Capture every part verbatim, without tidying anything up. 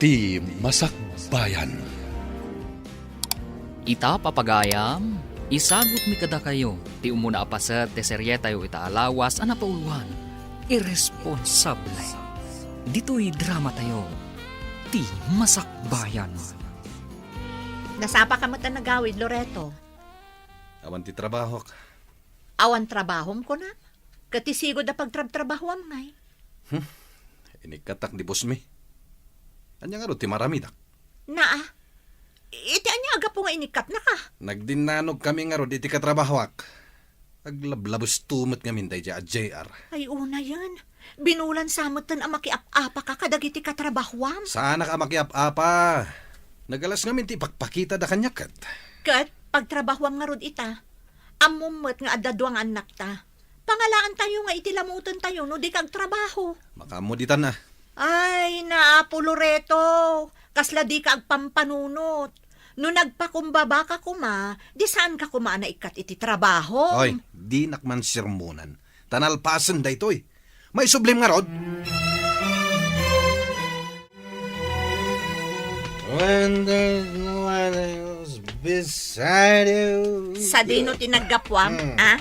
Ti Masakbayan. Ita, papagayam, isagutmi kadakayo ti umuna a paset ti serietayo ita a lawas a napauluan, Irresponsable. Ditoy dramatayo, Ti Masakbayan. Nasapaka met a nagawid, Loreto? Awan ti trabahok. Awan trabahom, kunam? Ket ti sigud a pagtrabtrabahuam ngay? Hmm. Inikkatak di boss mi. Ania ngarud ti maaramidak? Naa. Iti ania a gapu nga inikkatnaka? Nagdinnanogkami ngarud iti katrabahoak. Aglablabesto met ngamin daydiay a J R. Ay, unayen. Binulan sa metten a makiap-apaka kadagiti katrabahoam. Saanak a makiap-apa. Nagalas ngamin ti ipakpakitada kaniak ket. Ket pagtrabahoam ngarud ita, ammom met nga adda dua nga annakta. Pangalaantayo nga iti lamutentayo no dika agtrabaho. Makaammo ditan a. Ay, Apo Loreto, kasla dika agpampanunot. No nagpakumbabaka koma, di saanka koma a naikkat iti trabaho. Oy, dinak man sermonan. Ta nalpasen daytoy. Maisublim ngarud. When there's no one else beside you. Sadino ti naggapuam, Hmm. a?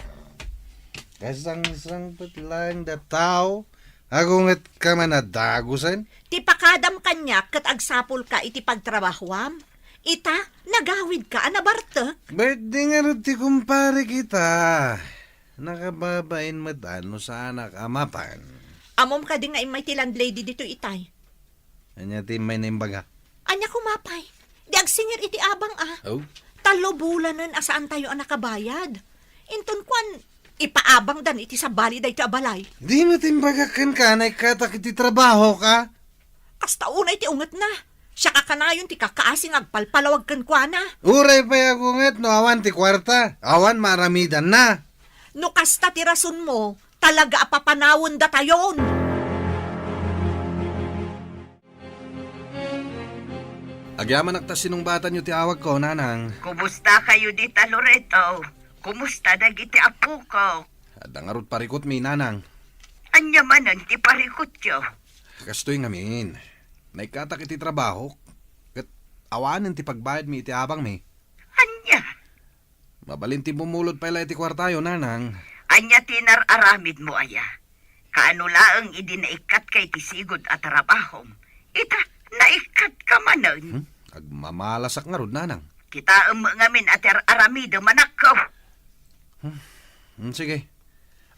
Kasangsangpet laeng da tao, agungetka man a dagusen? Ti pakadam kaniak ket agsapulka iti pagtrabahoam. Ita, nagawidka a nabartek. Birthday ngarud ti kumparek ita. Nakababain met a no saanak a mapan. Ammom kadi nga immay ti landlady ditoy itay? Ania ti immay naimbagak? Ania koma pay? Di agsingir iti abang a. Oh? Tallo bulanen a saantayo a nakabayad. Inton kuan, ipaabangdan iti sabali daytoy a balay. Dimo ti imbagak kenka a naikkatak iti trabahoka? Kasta unay ti ungetna. Siak a kanayon ti kakaasi nga agpalpalawag kenkuana. Uray pay agunget no awan ti kuarta, awan maaramidanna. No kasta ti rasonmo, talaga a papanawendatayon. Agyamanak ta sinungbatanyo ti awagko, Nanang. Kumustakayo dita, Loreto? Kumusta dagiti apoko? Adda ngarud parikutmi, Nanang. Ania manen ti parikutyo? Kastoy ngamin. Naikkatak iti trabahok, ket awanen ti pagbayadmi iti abangmi. Ania? Mabalin ti bumulod pay la iti kuartayo, Nanang. Ania ti inar-aramidmo aya? Kaano laeng idi naikkatka iti sigud a trabahom? Ita, naikkatka manen. Hmm? Agmamalasak ngarud, Nanang. Kitaem ngamin a ti ar-aramidem, anakko. Hmm, sige.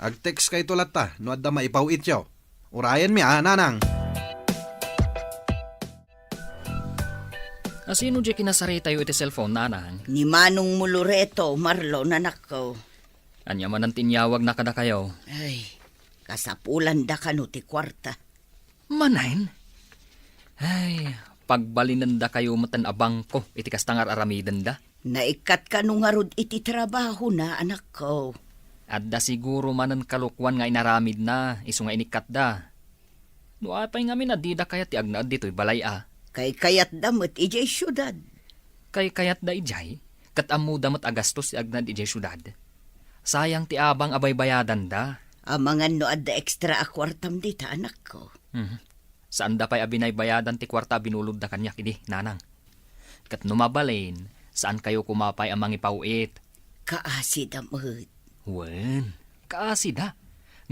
Ag-text kayto latta no adda maipaw-ityo. Urayenmi, a, Nanang. Asino diay kinasaritayo iti cellphone, Nanang? Ni Manongmo Loreto, Marlon, anakko. Ania manen ti inyawagna kadakayo? Ay, kasapulanda kano ti kuarta. Manen? Ay, pagbalinendakayo metten a bangko iti kasta nga ar-aramidenda. Naikkat kano ngarud iti trabahona, anakko? Adda siguro manen kalokuan nga inaramidna, isu nga inikkatda. No apay ngamin a dida kayat ti agnaed ditoy balay a? Kaykayatda met idiay siudad. Kaykayatda idiay, ket ammoda met a gastos ti agnaed idiay siudad. Sayang ti abang a baybayadanda. Amangan no adda ekstra a kuartam dita, anakko. Mhm. Saanda pay a binaybayadan ti kuarta a binulodda kaniak idi, Nanang. Ket no mabalin, saankayo koma pay a mangipaw-it. Kaasida met. Wen, kaasida.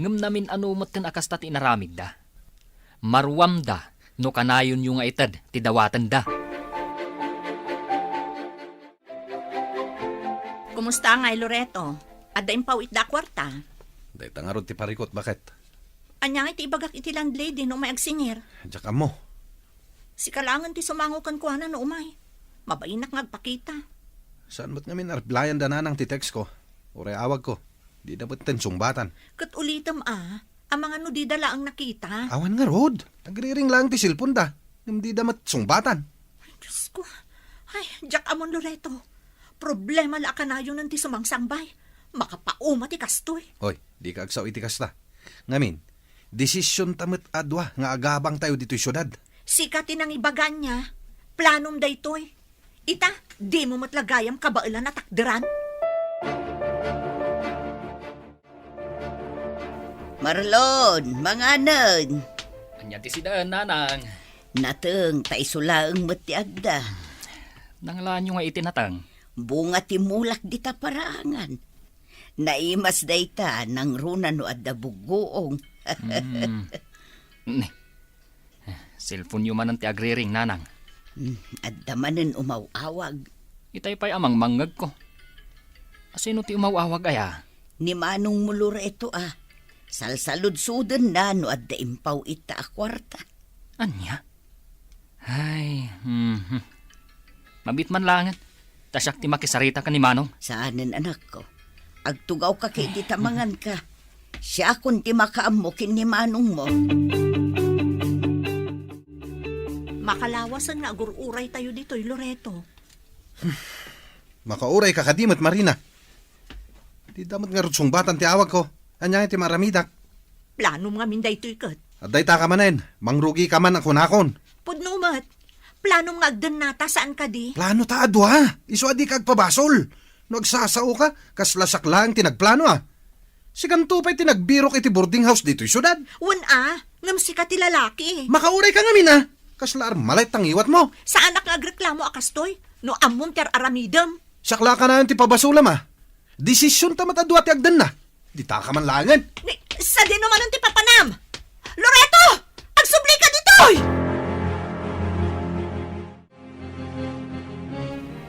Ngem namin-ano metten a kasta ti inaramidda. Maruamda no kanayonyo nga ited ti dawatenda. Kumusta ngay, Loreto? Adda impaw-itda a kuarta? Dayta ngarud ti parikut, baket. Ania ngay ti ibagak iti landlady no umay agsingir? Diak ammo. Sika laengen ti sumango kenkuana no umay. Mabainak nga agpakita. Saan met ngamin a replayanda, Nanang, ti text ko? Uray awagko. Dida metten sungbatan. Ket ulitem a, amangan no dida laeng nakita. Awan ngarud. Nagriring laeng ti cellphone da. Ngem dida met sungbatan. Ay, Diosko. Ay, diak ammon, Loreto. Problema la a kanayonen ti sumangsangbay. Makapauma ti kastoy. Hoy, dika agsao iti kasta. Ngamin, desisionta met a dua nga agabangtayo ditoy siudad. Sika ti nangibaga ania. Planom daytoy. Ita, dimo met la gayam kabaelan a takderan. Marlon, manganen. Ania ti sidaen, Nanang? Nateng ta isu laeng met ti adda. Nanglaanyo nga iti nateng? Bunga ti mulak dita paraangan. Naimas dayta nangruna no adda buggoong. Hmm. Ni, cellphone-yo manen ti agriring, nanang. Hmm, adda manen umaw-awag. Itay pay a mangmangngegko. Asino ti umaw-awag aya? Ni Manong Mulureto a. Salsaludsodenna no adda impaw ita a kuarta. Ania? Ay, mhm. Mabiit man laengen. Ta siak ti makisarita ken ni Manong. Saanen, anakko. Agtugawka ket iti tamanganka. Siakon ti makaammo ken ni Manongmo. Makalawasen nga agur-uraytayo ditoy, Loreto. Makaurayka kadi met, Marina. Dida met ngarud sungbatan ti awagko. Ania ti maaramidak? Planom ngamin daytoy ket. Adda ita ka manen, mangrugika man a kunakon. Pudno met. Planom nga agdennata, saan kadi? Plano ta a dua. Isu a dika agpabasol. No agsasaoka, kasla siak laeng ti nagplano a. Sikanto pay ti nagbirok iti boarding house ditoy siudad. Wen a, ngem sika ti lalaki. Makaurayka ngamin a. Kasla armalay ta ngiwatmo. Saanak nga agreklamo a kastoy. No ammom ti ar-aramidem. Siak la kanayon ti pabasolam a. Desisionta met a dua ti agdenna. Dita ka man laengen. Ni, sadino manen ti papanam? Loreto! Agsublika ditoy!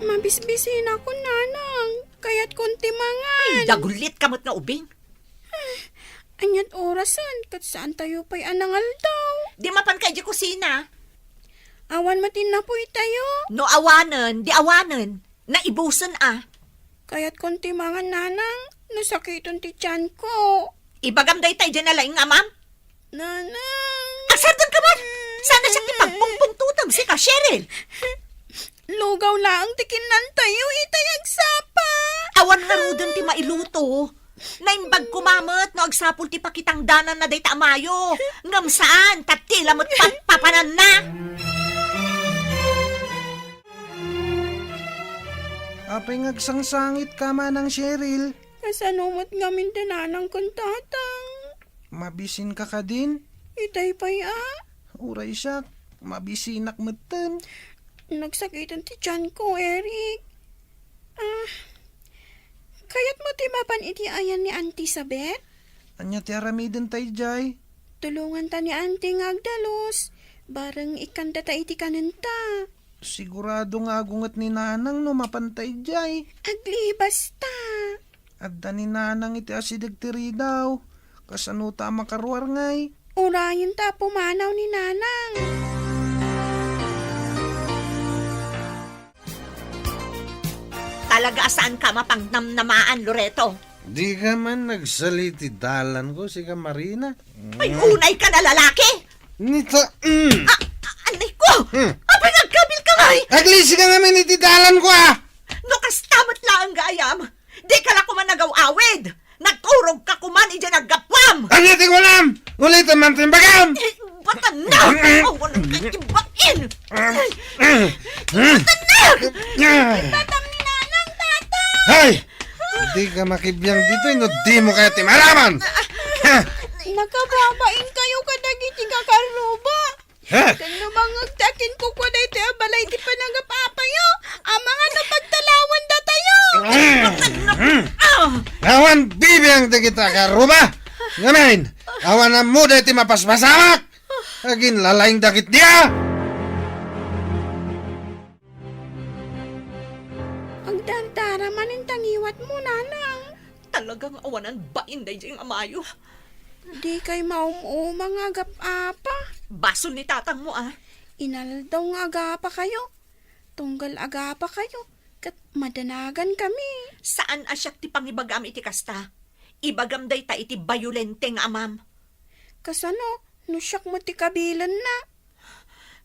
Mabisbisinakon, nanang. Kayatkon ti mangan. Ay, dagullitka met nga ubing. Ania't orasen, ket saantayo pay a nangaldaw. Di mapanka idiay kusina. Awan met ti napuytayo. No awanen, di awanen. Naibusen a. Kayatkon ti mangan, nanang, no sakiten ti tianko. Ibagam dayta idiay nalaing nga amam. Nanang. Agsardengka man! Saan a siak ti pagpungpungtotem, sika, Cheryl? Lugaw laeng ti kinnantayo itay agsapa. Awan ngaruden ti mailuto. Naimbag koma met no agsapul ti pakitangdananna dayta a mayo. Ngem saan, ta ti la met patpapananna. Apay nga agsangsangitka, Manang Cheryl? Kasano met ngamin da nanang ken tatang? Mabisinka kadin? Itay pay a. Uray siak, mabisinak metten. Nagsakiten ti tianko, Eric. Ah, kayatmo ti mapan iti ayan ni Auntie Sabet? Ania ti aramidenta idiay? Tulonganta ni Auntie nga agdalus. Bareng ikkandata iti kanenta. Sigurado nga agunget ni Nanang no mapanta idiay. Aglibasta. Adda ni Nanang iti asideg ti ridaw. Kasano ta a makaruar ngay? Urayenta a pumanaw ni Nanang. Talaga a saanka a mapangnamnamaan, Loreto. Dika man nagsali ti dalanko, sika Marina. Ay, unayka a lalaki! Nita, mm. Ah, ah, anay ko! Hmm. Apay nga agkabilka ngay? Aglisi ka ngamin iti dalanko, ah! No kasta met laeng gayam, dika la koma nagaw-awid! Nagturogka koma idiay naggapuam! Ania ti kunam? Ulitem man ti imbagam! Eh, batan na! Mm. Awan kay ibain! Mm. Batan na! Mm. Batam ni Nanang, Tata! Hay! Dika makibiang ditoy no dimo kayat ti maaraman! Ha? Nakababain kayo kadagiti kakarruba. Ha? Ken no mangngegta a kinkukua daytoy a balay ti panagap-apayo, amangan a pagtalawandatayo. Mm. Ah! Awan bibiang dagita a karruba. Ngamin, awan ammo daytoy mapaspasamak. Aginlalaing dagiti a. Agdardara manen ta ngiwatmo, Nanang. Talaga nga awanan bain daydiay nga amayo. Dikay maum-uma nga agap-apa. Basol ni tatangmo, ah. Inaldaw nga agapakayo. Tunggal agapakayo, ket madanagankami. Saan a siak ti pangibagam iti kasta. Ibagam dayta iti bayolente nga amam. Kasano no siak met ti kabilenna?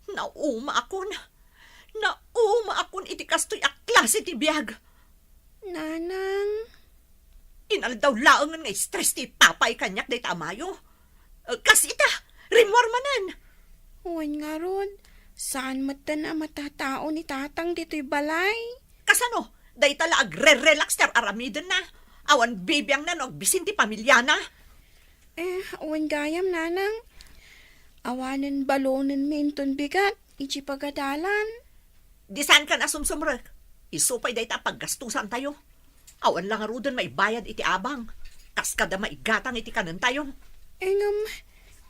Naumaakon. Naumaakon iti kastoy a klase ti biag. Nanang. Inaldaw laengen nga stress ti ipapay kaniak dayta a mayo. Eh, kas ita, rimmuar manen. Wen ngarud, saan metten a matatao ni Tatang ditoy balay. Kasano? Dayta la agre-relax ti ar-aramidenna. Awan bibiangna no agbisin ti pamiliana. Eh, wen gayam, Nanang. Awanen balonenmi inton bigat iti pagadalan. Di saankan a sumsumrek. Isu pay dayta a paggastusantayo. Awan la ngaruden maibayad iti abang. Kas kada maigatang iti kanentayo. Ngem,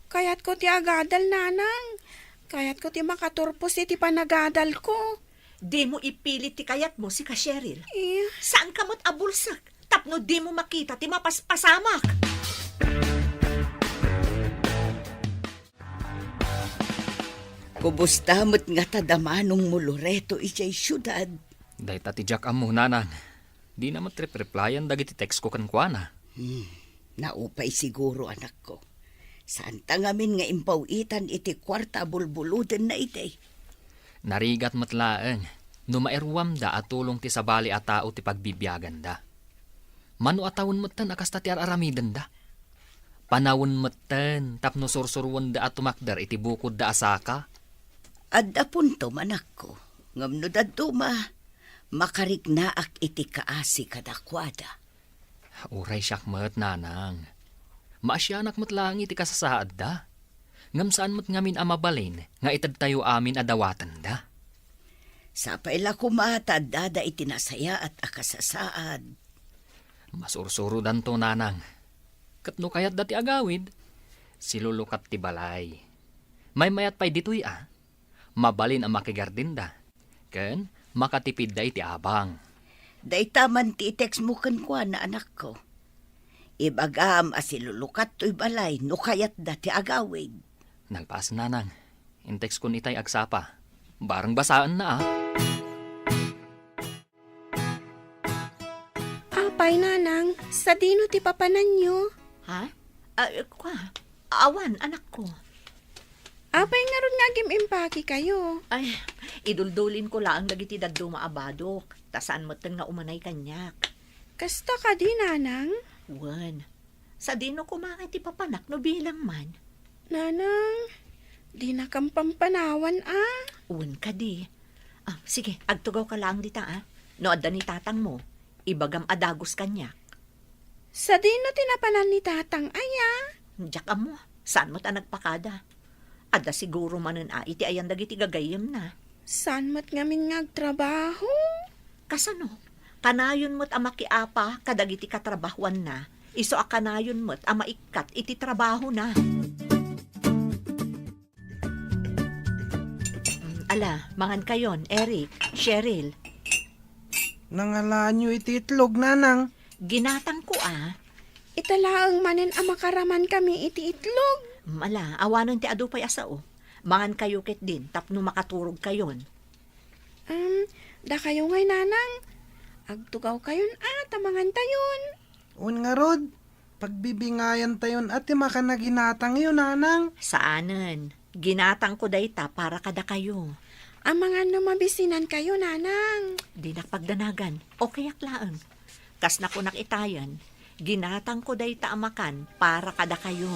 kayatko ti agadal, Nanang. Kayatko ti makaturpos iti panagadalko. Dimo ipilit ti kayatmo, sika Cheryl. Eh. Saanka met a bulsek tapno dimo makita ti mapaspasamak. Kubusta met ngata da manongmo Loreto idiay siudad? Dayta ti diak ammo, Nanang. Dina met rep-replyan dagiti textko kenkuana. Hmm, naupay siguro, anakko. Saanta ngamin nga impaw-itan iti kuarta a bulbulodenna idi. Narigat met laeng no mairuamda a tulong ti sabali a tao ti pagbibiaganda. Mano a tawen metten a kasta ti ar-aramidenda. Panawen metten tapno sursuroenda a tumakder iti bukodda a saka. Adda puntom, anakko. Ngem no dadduma, makariknaak iti kaasi kadakuada. Uray siak met, Nanang. Maasianak met laeng iti kasasaadda. Ngem saan met ngamin a mabalin nga itedtayo amin a dawatenda. Sapay la koma ta addada iti nasayaat a kasasaad. Masursurodanto, Nanang. Ket no kayatda ti agawid, silulukat ti balay. Maymayat pay ditoy a. Mabalin a makigardinda. Ken makatipidda iti abang. Dayta man ti i-textmo kenkuana, anakko. Ibagam a silulukat toy balay no kayatda ti agawid. Nagpasen, Nanang. In-textkon itay agsapa. Bareng basaenna, a. Apay, Nanang, sadino ti papananyo? Ha? Ah, kua, awan, anakko. Apay ngarud nga agim-impakekayo? Ay, iduldulinko laeng dagiti dadduma a badok, ta saan metten nga umanay kaniak. Kasta kadi, Nanang? Wen. Sadino koma nga ti papanak no bilang man? Nanang, dinakam pampanawan, a? Wen kadi. Ah, sige, agtugawka laeng dita, a. No adda ni tatangmo, ibagam a dagus kaniak. Sadino ti napanan ni tatang, aya? Diak ammo. Saan met a nagpakada? Adda siguro manen a iti ayan dagiti gagayyemna. Saan met ngamin nga agtrabaho? Kasano? Kanayon met a makiapa kadagiti katrabahoanna, isu a kanayon met a maikkat iti trabahona. Mm, ala, mangankayon, Eric, Cheryl. Nangalaanyo iti itlog, Nanang? Ginatangko, a. Ita laeng manen a makaramankami iti itlog. Mm, ala, awanen ti adu pay a sao. Mangankayo ketdin tapno makaturogkayon. Um, dakayo ngay, Nanang. Agtugawkayon a ta mangantayon. Wen ngarud, pagbibingayantayon a ti makan a ginatangyo, Nanang. Saanen. Ginatangko dayta para kadakayo. Amangan no mabisinankayo, Nanang. Dinak pagdanagan. Okayak laeng. Kas nakunak itayen, ginatangko dayta a makan para kadakayo.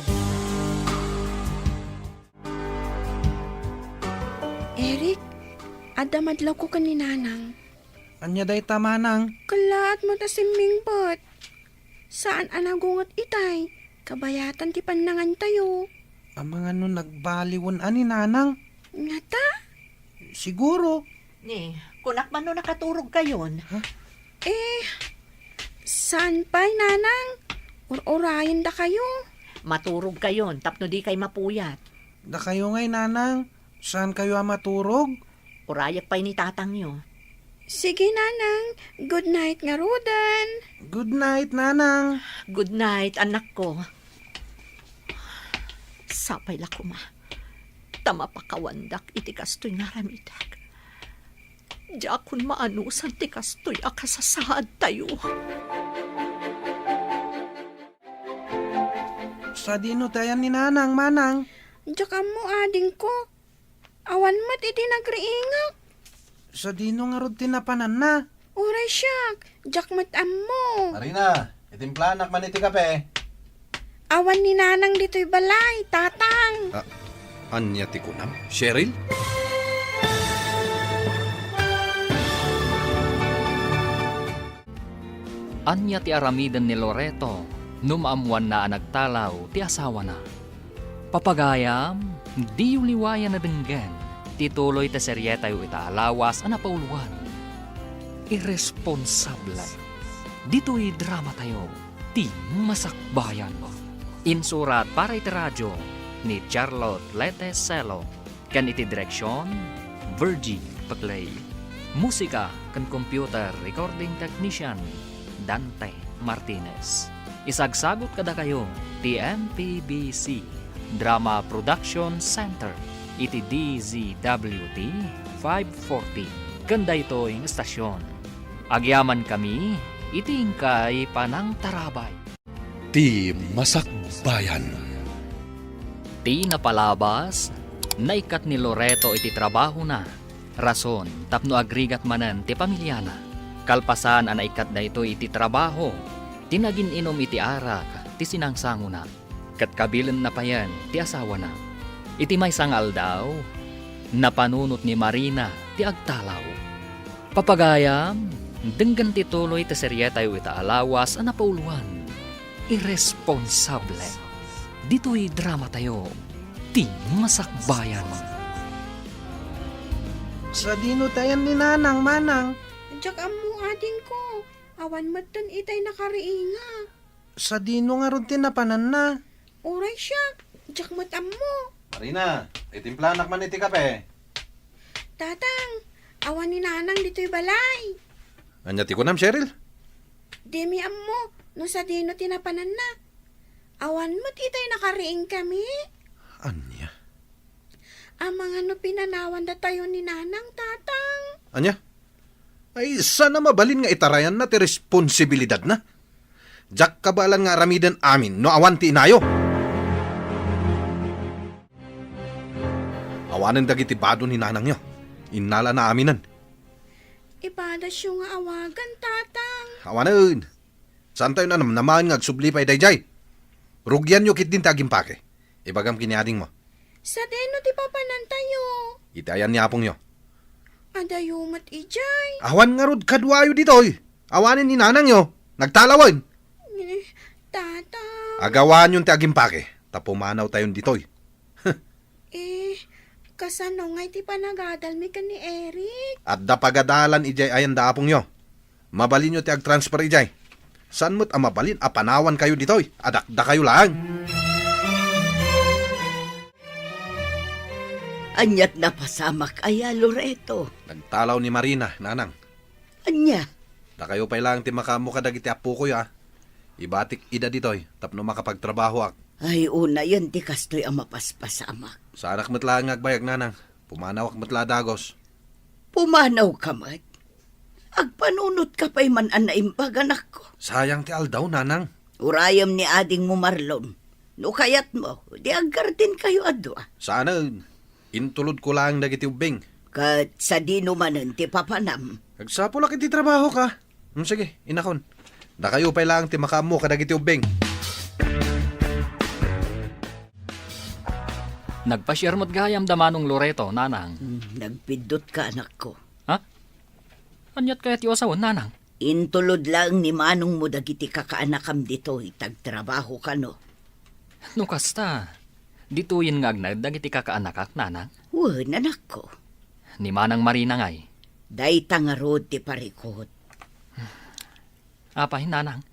Eric, adda madlawko ken ni Nanang. Ania dayta, Manang? Kellaat met a simmingbet. Saan a nagunget itay, kabayatan ti pannangantayo. Amangan no nagbaliwen a ni Nanang? Ngata? Siguro. Ni, kunak man no nakaturogkayon. Ha? Eh, saan pay, Nanang? Ur-urayendakayo. Maturogkayon tapno dikay mapuyat. Dakayo ngay, Nanang. Saankayo a maturog? Urayak pay ni tatangyo. Sige, Nanang. Good night ngaruden. Good night, Nanang. Good night, anakko. Sapay la koma ta mapakawandak iti kastoy nga aramidek. Diakon maanusan ti kastoy a kasasaadtayo. Sadino ti ayan ni Nanang, Manang? Diak ammo, adingko. Awan met idi nagriingak. Sadino ngarud ti napananna? Uray siak, diak met ammo. Marina, itimplanak man iti kape. Awan ni Nanang ditoy balay, Tatang. Ah, ania ti kunam, Cheryl? Ania ti aramiden ni Loreto no maammoanna a nagtalaw ti asawana? Papagayam, diyo liwayan a denggen ti tuloy ti serietayo ita a lawas a napauloan, Irresponsable. Ditoy dramatayo, Ti Masakbayan. Insurat para iti radio ni Charlotte Lete Celo. Ken iti direksion, Virgie Peclay. Musika ken computer recording technician, Dante Martinez. Isagsagut kadakayo ti M P B C Drama Production Center iti D Z W T five forty ken daytoy nga estasion. Agyamankami iti inkay panangtarabay. Ti Masakbayan. Ti napalabas, naikkat ni Loreto iti trabahona, rason tapno agrigat manen ti pamiliana. Kalpasan a naikkat daytoy iti trabaho, ti nagin-inum iti arak ti sinangsangona, ket kabilenna payen ti asawana. Iti maysa nga aldaw, napanunot ni Marina ti agtalaw. Papagayam, denggen ti tuloy ti serietayo ita a lawas a napauloan, Irresponsable. Ditoy dramatayo, Ti Masakbayan. Sadino ti ayan ni Nanang, Manang? Diak ammo, adingko. Awan metten itay nakariinga. Sadino ngarud ti napananna? Uray siak, diak met ammo. Marina, itimplanak man iti kape. Tatang, awan ni Nanang ditoy balay. Ania ti kunam, Cheryl? Dimi ammo no sadino ti napananna. Awan met itay nakariingkami. Ania? Amangan no pinanawan datayo ni Nanang, Tatang. Ania? Ay, saan a mabalin nga itarayanna ti responsibilidadna? Diak kabaelan nga aramiden amin no awan ti inayo. Awanen dagiti bado ni nanangyo. Innalana aminen. Ipadasyo nga awagan, Tatang. Awanen. Saantayo a namnamaen nga agsubli pay daydiay. Rugianyo ketdin ti agimpake. Ibagam ken ni adingmo. Sadino ti papanantayo? Iti ayan ni apongyo. Adayo met idiay. Awan ngarud kaduayo ditoy. Awanen ni nanangyo. Nagtalawen. Eh, Tatang. Agawanyon ti agimpake, ta pumanawtayon ditoy. Eh, kasano ngay ti panagadalmi ken ni Eric? Adda pagadalan idiay ayan da apongyo. Mabalinyo ti agtransfer idiay. Saan met a mabalin a panawankayo ditoy a dakdakayo laeng? Aniat napasamak aya, Loreto? Nagtalaw ni Marina, Nanang. Ania? Dakayo pay laeng ti makaammo kadagiti appokoy, a. Ibatik ida ditoy tapno makapagtrabahoak. Ay, unayen ti kastoy a mapaspasamak. Saanak met laeng nga agbayag, Nanang. Pumanawak met la a dagos. Pumanawka met? Agpanunotka pay man a naimbag, anakko. Sayang ti aldaw, Nanang. Urayem ni adingmo, Marlon. No kayatmo, di aggardenkayo a dua. Saanen. Intulodko laeng dagiti ubbing. Ket sadino manen ti papanam? Agsapulak iti trabahok. Hmm, sige, inakon. Dakayo pay laeng ti makaammo kadagiti ubbing. Nagpasiar met gayam da Manong Loreto, Nanang. Hmm, nagpiddotka, anakko. Ha? Aniat kayat ti usawen, Nanang? Intulod laeng ni manongmo dagiti kakaanakam ditoy, ta agtrabaho kano. No kasta, ditoyen nga agnaed dagiti kakaanakak, Nanang? Wen, anakko. Ni Manang Marina ngay? Dayta ngarud ti parikut. Apay, Nanang?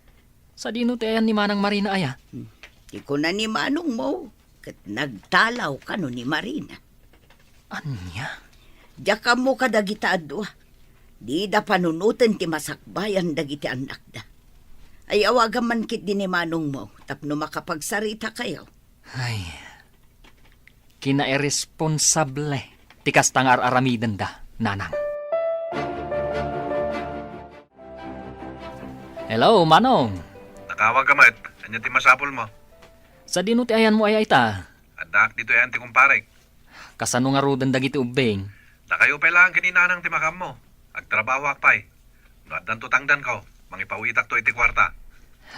Sadino ti ayan ni Manang Marina aya? Hmm. Ti kuna ni manongmo, ket nagtalaw kano ni Marina. Ania? Diak ammo kadagita a dua. Dida panunoten ti masakbayan dagiti annakda. Ay, awagam man ketdi ni manongmo tapno makapagsarita kayo. Ay, kinairresponsable ti kasta nga ar-aramidenda, Nanang. Hello, Manong. Nakawag ka met. Ania ti masapulmo? Sadino ti ayanmo aya ita? Addaak ditoy ayan ti kumparek. Kasano ngaruden dagiti ubbing? Dakayo pay laeng ken ni Nanang ti makaammo. Agtrabahoak pay. No addanto tangdanko, mangipawitakto iti kuarta.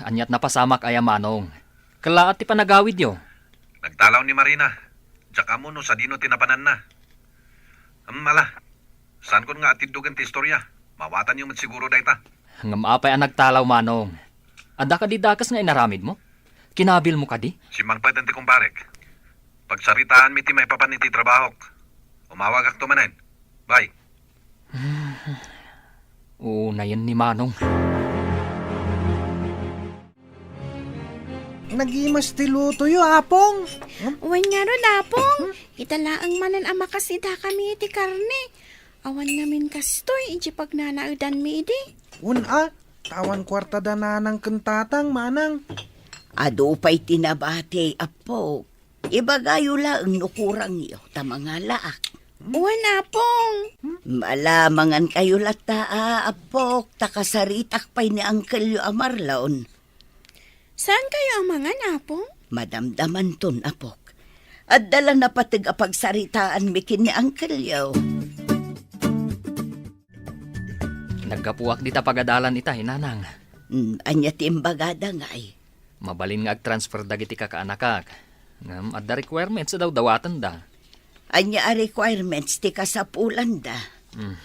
Aniat napasamak aya, Manong? Kellaat ti panagawidyo. Nagtalaw ni Marina. Diak ammo no sadino ti napananna. Em, ala. Saankon nga atiddogen ti istoria. Maawatanyo met siguro dayta. Ngem apay a nagtalaw, Manong? Adda kadi dakes nga inaramidmo? Kinabilmo kadi? Simmangpet ti kumparek. Pagsaritaanmi ti maipapan iti trabahok. Umawagakto manen. Bye. Unayen ni Manong. Nagimas ti lutoyo, Apong. Wen ngarud, Apong. Ita laeng manen a makasida kami iti karne. Awan ngamin kastoy iti pagnanaedanmi idi. Wen a, ta awan kuarta da nanang ken tatang, manang. Adu pay ti nabati, Apok. Ibagayo laeng no kurangyo, ta mangalaak. Wen, Apong. Ala, mangankayo latta, a, Apok, ta kasaritak pay ni angkelyo a Marlon. Saan kayo a mangan, Apong? Madamdamanton, Apok. Adda la napateg a pagsaritaanmi ken ni angkelyo. Naggapuak dita pagadalan ita, inanang. Hmm, ania ti imbagada ngay? Mabalin nga ag-transfer dagiti kakaanakak. Ngem adda requirements a dawdawatenda. Ania a requirements ti kasapulanda? Hmm.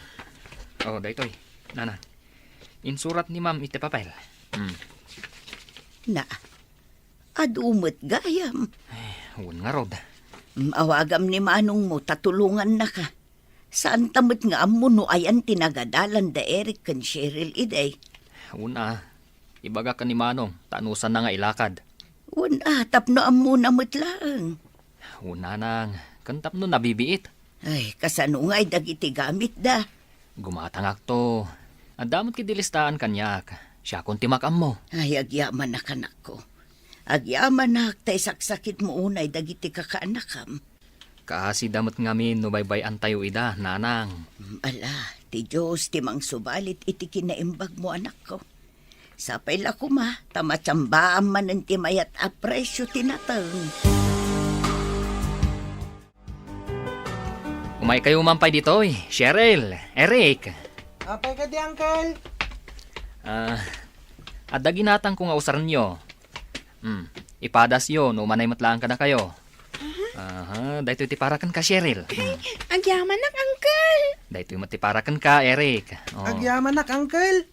Oh, daytoy, nanang. Insurat ni ma'am iti papel. Hmm. Na, adu met gayam. Eh, wen ngarud. Hmm, awagam ni manongmo ta tulongannaka. Saanta met nga ammo no ayan ti nagadalan da Eric ken Cheryl idi. Wen a, ibagak ken ni Manong, ta anusanna nga ilakad. Wen a, tapno ammona met laeng. Wen a, nang, ken tapno nabibiit. Ay, kasano ngay dagiti gamitda? Gumatangakto. Adda met ketdi listaan kaniak. Siakon ti makaammo. Ay, agyamanak, anakko. Agyamanak ta isaksakitmo unay dagiti kakaanakam. Kaasida met ngamin no baybay-antayo ida, nanang. Ala, ti Dios ti mangsubalit iti kinaimbagmo, anakko. Sapay la koma, ta matsamba manen ti mayat a presio ti nateng. Umaykayo man pay ditoy, Cheryl, Eric. Apay kadi, Uncle? Ah, adda ginatangko nga usarenyo. Hmm, ipadasyo no umanay met laeng kadakayo. Aha, daytoy ti para kenka, Cheryl. Hmm. Agyamanak, Uncle. Daytoy met ti para kenka, Eric. Oh. Agyamanak, Uncle.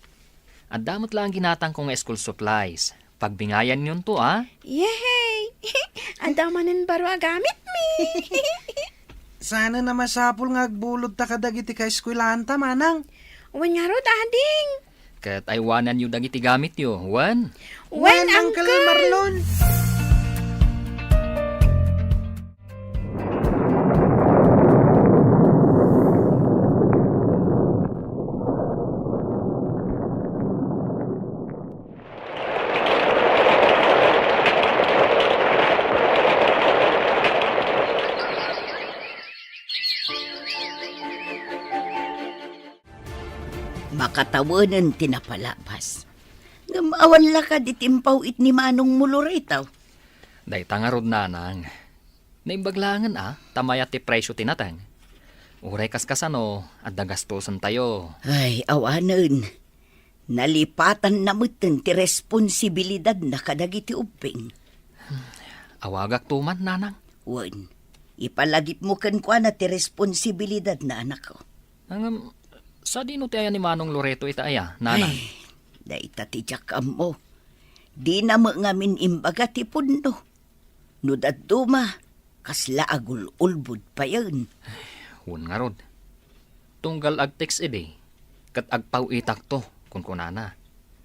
Adda met laeng ginatangko nga school supplies. Pagbingayanyonto, a? Yehey! Adda manen baro a gamitmi. Saan a masapul nga agbulodta kadagiti kaeskuelaanta, manang? Wen ngarud, ading. Ket aywananyo dagiti gamityo, wen? Wen, Uncle Marlon. Makatawenen ti napalabas. Ngem awan la kadi ti impaw-it ni Manongmo Loreto? Dayta ngarud, nanang. Naimbag laengen a, ta mayat ti presio ti nateng. Uray kaskasano, adda gastosentayo. Ay, awanen. Nalipatanna metten ti responsibilidadna kadagiti ubbing. Awagakto man, nanang. Wen, ipalagipmo kenkuana ti responsibilidadna, anakko. Ngem, sadino ti aya ni Manong Loreto ita aya, nanang? Ay, dayta ti diak ammo. Dina met ngamin imbaga ti pudno. No dadduma, kasla agul-ulbod payen. Wen ngarud. Tunggal agtext idi, ket agpaw-itakto, kunkunana.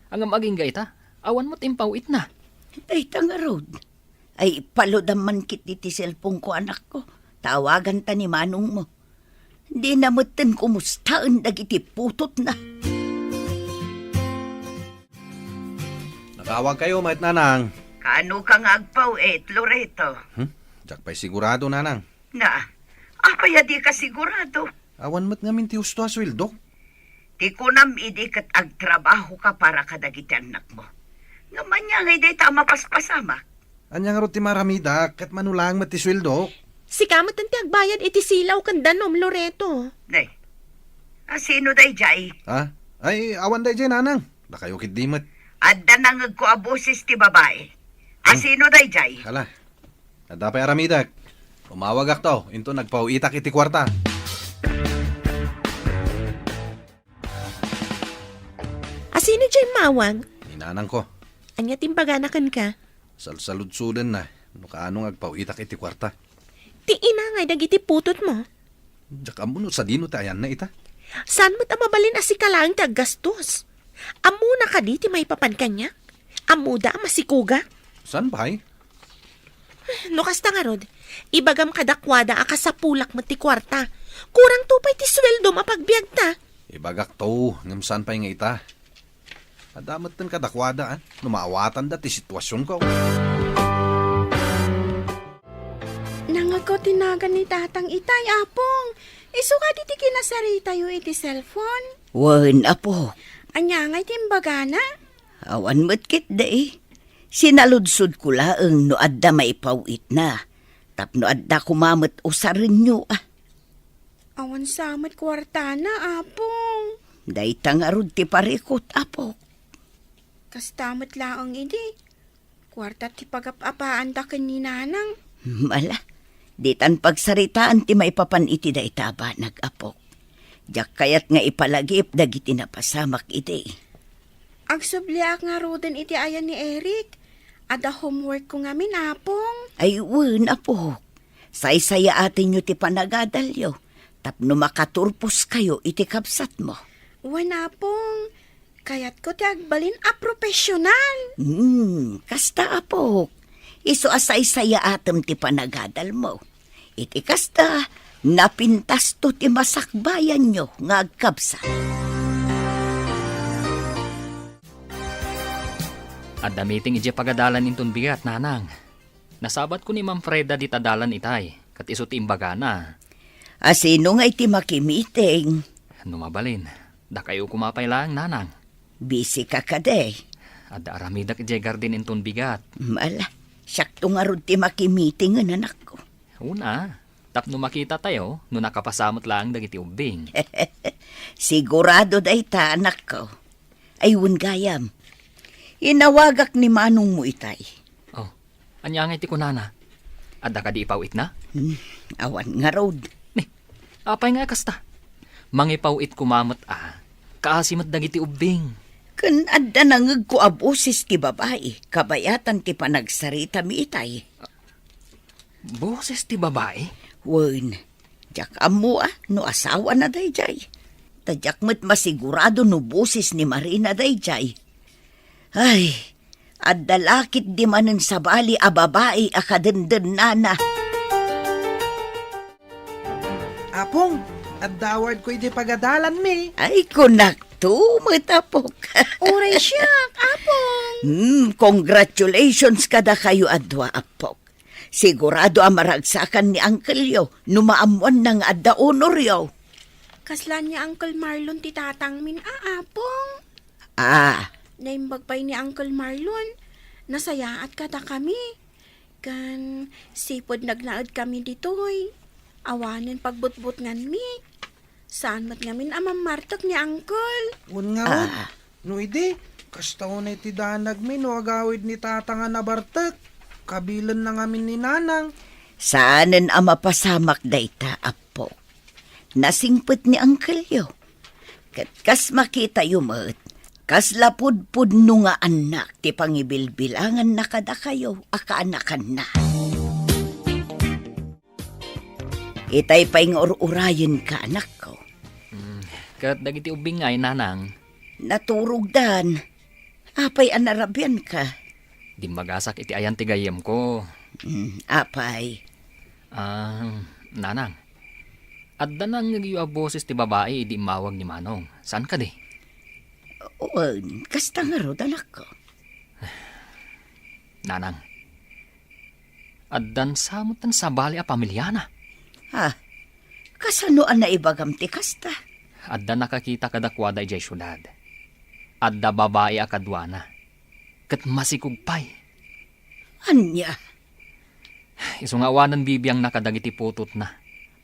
Ngem agingga ita, awan met impaw-itna. Dayta ngarud. Ay, ipaludam man ketdi ti cellphone-ko, anakko. Tawaganta ni manongmo. Dina metten kumustaen dagiti putotna. Nakawagkayo met, nanang. Kaano ka nga agpaw-it, Loreto? Hmm? Diak pay sigurado, nanang. Na, apay a di ka sigurado? Awan met ngamin ti husto a sueldo. Ti kunam idi ket agtrabaho ka para kadagiti annakmo. Ngem ania ngay dayta a mapaspasamak? Ania ngarud ti maaramidak ket mano laeng met ti sueldo? Sika met ti agbayad iti silaw ken danum, Loreto. Nay, a sino dayjay? Ha? Ay, awan dayjay, nanang. Dakayo ketdi met. Adda nangegko a boses ti babai. A sino dayjay? Hala. Adda pay aramidek. Umawagakto, inton agpaw-itak iti kuarta. A sino jay mawag? Ni nanangko. Ania ti imbagana kenka? Salsaludsodenna no kaano nga agpaw-itak iti kuarta. Ti ina ngay dagiti putotmo. Diak ammo no sadino ti ayanna ita. Saan met a mabalin a sika laeng ti aggastos? Ammona kadi ti maipapan kaniak? Ammoda a masikuga? Saan pay? No kasta ngarud, ibagam kadakuada a kasapulak met ti kuarta. Kurangto pay ti sueldom a pagbiagta. Ibagakto, ngem saan pay nga ita? Adda metten kadakuada, ah, no maawatanda ti situasionko. Nangngegko ti nagan ni Tatang itay, Apong. Isu kadi ti kinasaritayo iti cellphone? Wen, Apo. Ania ngay ti imbagana? Awan met ketdi. Sinaludsodko laeng no adda maipaw-itna. Tapno adda koma met usarenyo, ah. Awan sa met kuartana, Apong. Dayta ngarud ti parikut, Apok. Kasta met laeng idi. Kuarta ti pagap-apaanda ken ni Nanang. Ala, ditan pagsaritaan ti maipapan iti dayta a banag, Apok. Diak kayat nga ipalagip dagiti napasamak idi. Agsubliak ngaruden iti ayan ni Eric. Adda homeworkko ngamin, Apong. Ay, wen, Apok. Saysayaatenyo ti panagadalyo tapno makaturposkayo iti kabsatmo. Wen, Apong. Kayatko ti agbalin a profesional. Hmm, kasta, Apok. Isu a saysayaatem ti panagadalmo. Iti kasta, napintasto ti masakbayanyo nga agkabsat. Adda meeting idiay pagadalan inton bigat, Nanang. Nasabatko ni Ma'am Freda dita dalan itay, ket isu ti imbagana. A sino ngay ti makimiting? No mabalin, dakayo koma pay laeng, Nanang. Busy ka kadi? Adda aramidek idiay garden inton bigat. Ala, siakto ngarud ti makimiting, anakko. Una, tapno makitatayo no nakapasamak laeng dagiti ubbing. Sigurado dayta, anakko. Ay, wen gayam. Inawagak ni manongmo itay. Oh, ania ngay ti kunana? Adda kadi ipaw-itna? Hmm, awan ngarud. Ni, apay nga kasta? Mangipaw-it koma met a. Kaasi met dagiti ubbing. Ken adda nangngegko a boses ti babai, kabayatan ti panagsaritami itay. Boses ti babai? Wen, diak ammo a no asawana daydiay. Ta diak met masigurado no boses ni Marina daydiay. Ay, adda la ketdi manen sabali a babai a kadendennana. Apong, adda awardko idiay pagadalanmi. Ay, kunakto met, Apok. Uray siak, Apong. Hmm, congratulations kadakayo a dua, Apok. Sigurado a maragsakan ni Uncle-yo no maammoanna nga adda honoryo. Kasla ni Uncle Marlon ti tatangmin a, Apong. Ah. Naimbag pay ni Uncle Marlon. Nasayaat kadakami. Ken sipud nagnaed kami ditoy, awanen pagbutbutnganmi. Saan met ngamin a mammartek ni Uncle. Wen ngarud, ah, no idi, kasta unay ti danagmi no agawid ni Tata nga nabartek. Kabilenna ngamin ni Nanang. Saanen a mapasamak dayta, Apo. Nasingpet ni Uncle-yo. Ket kas makitayo met, kasla pudpudno nga annak ti pangibilbilanganna kadakayo a kaanakanna. Itay pay nga ur-urayenka, anakko. Hmm, ket dagiti ubbing ngay, Nanang? Naturogdan. Apay a narabianka? Dimmagasak iti ayan ti gayyemko. Hmm, apay? Ah, Nanang, adda nangngegyo a boses ti babai idi immawag ni Manong. Saan kadi? Wen, kasta ngarud, anakko. Nanang, addan sa met ti sabali a pamiliana. Ah, kasano a naibagam ti kasta? Adda nakakita kadakuada idiay siudad. Adda babai a kaduana. Ket masikog pay. Ania? Isu nga awanen bibiangna kadagiti putotna,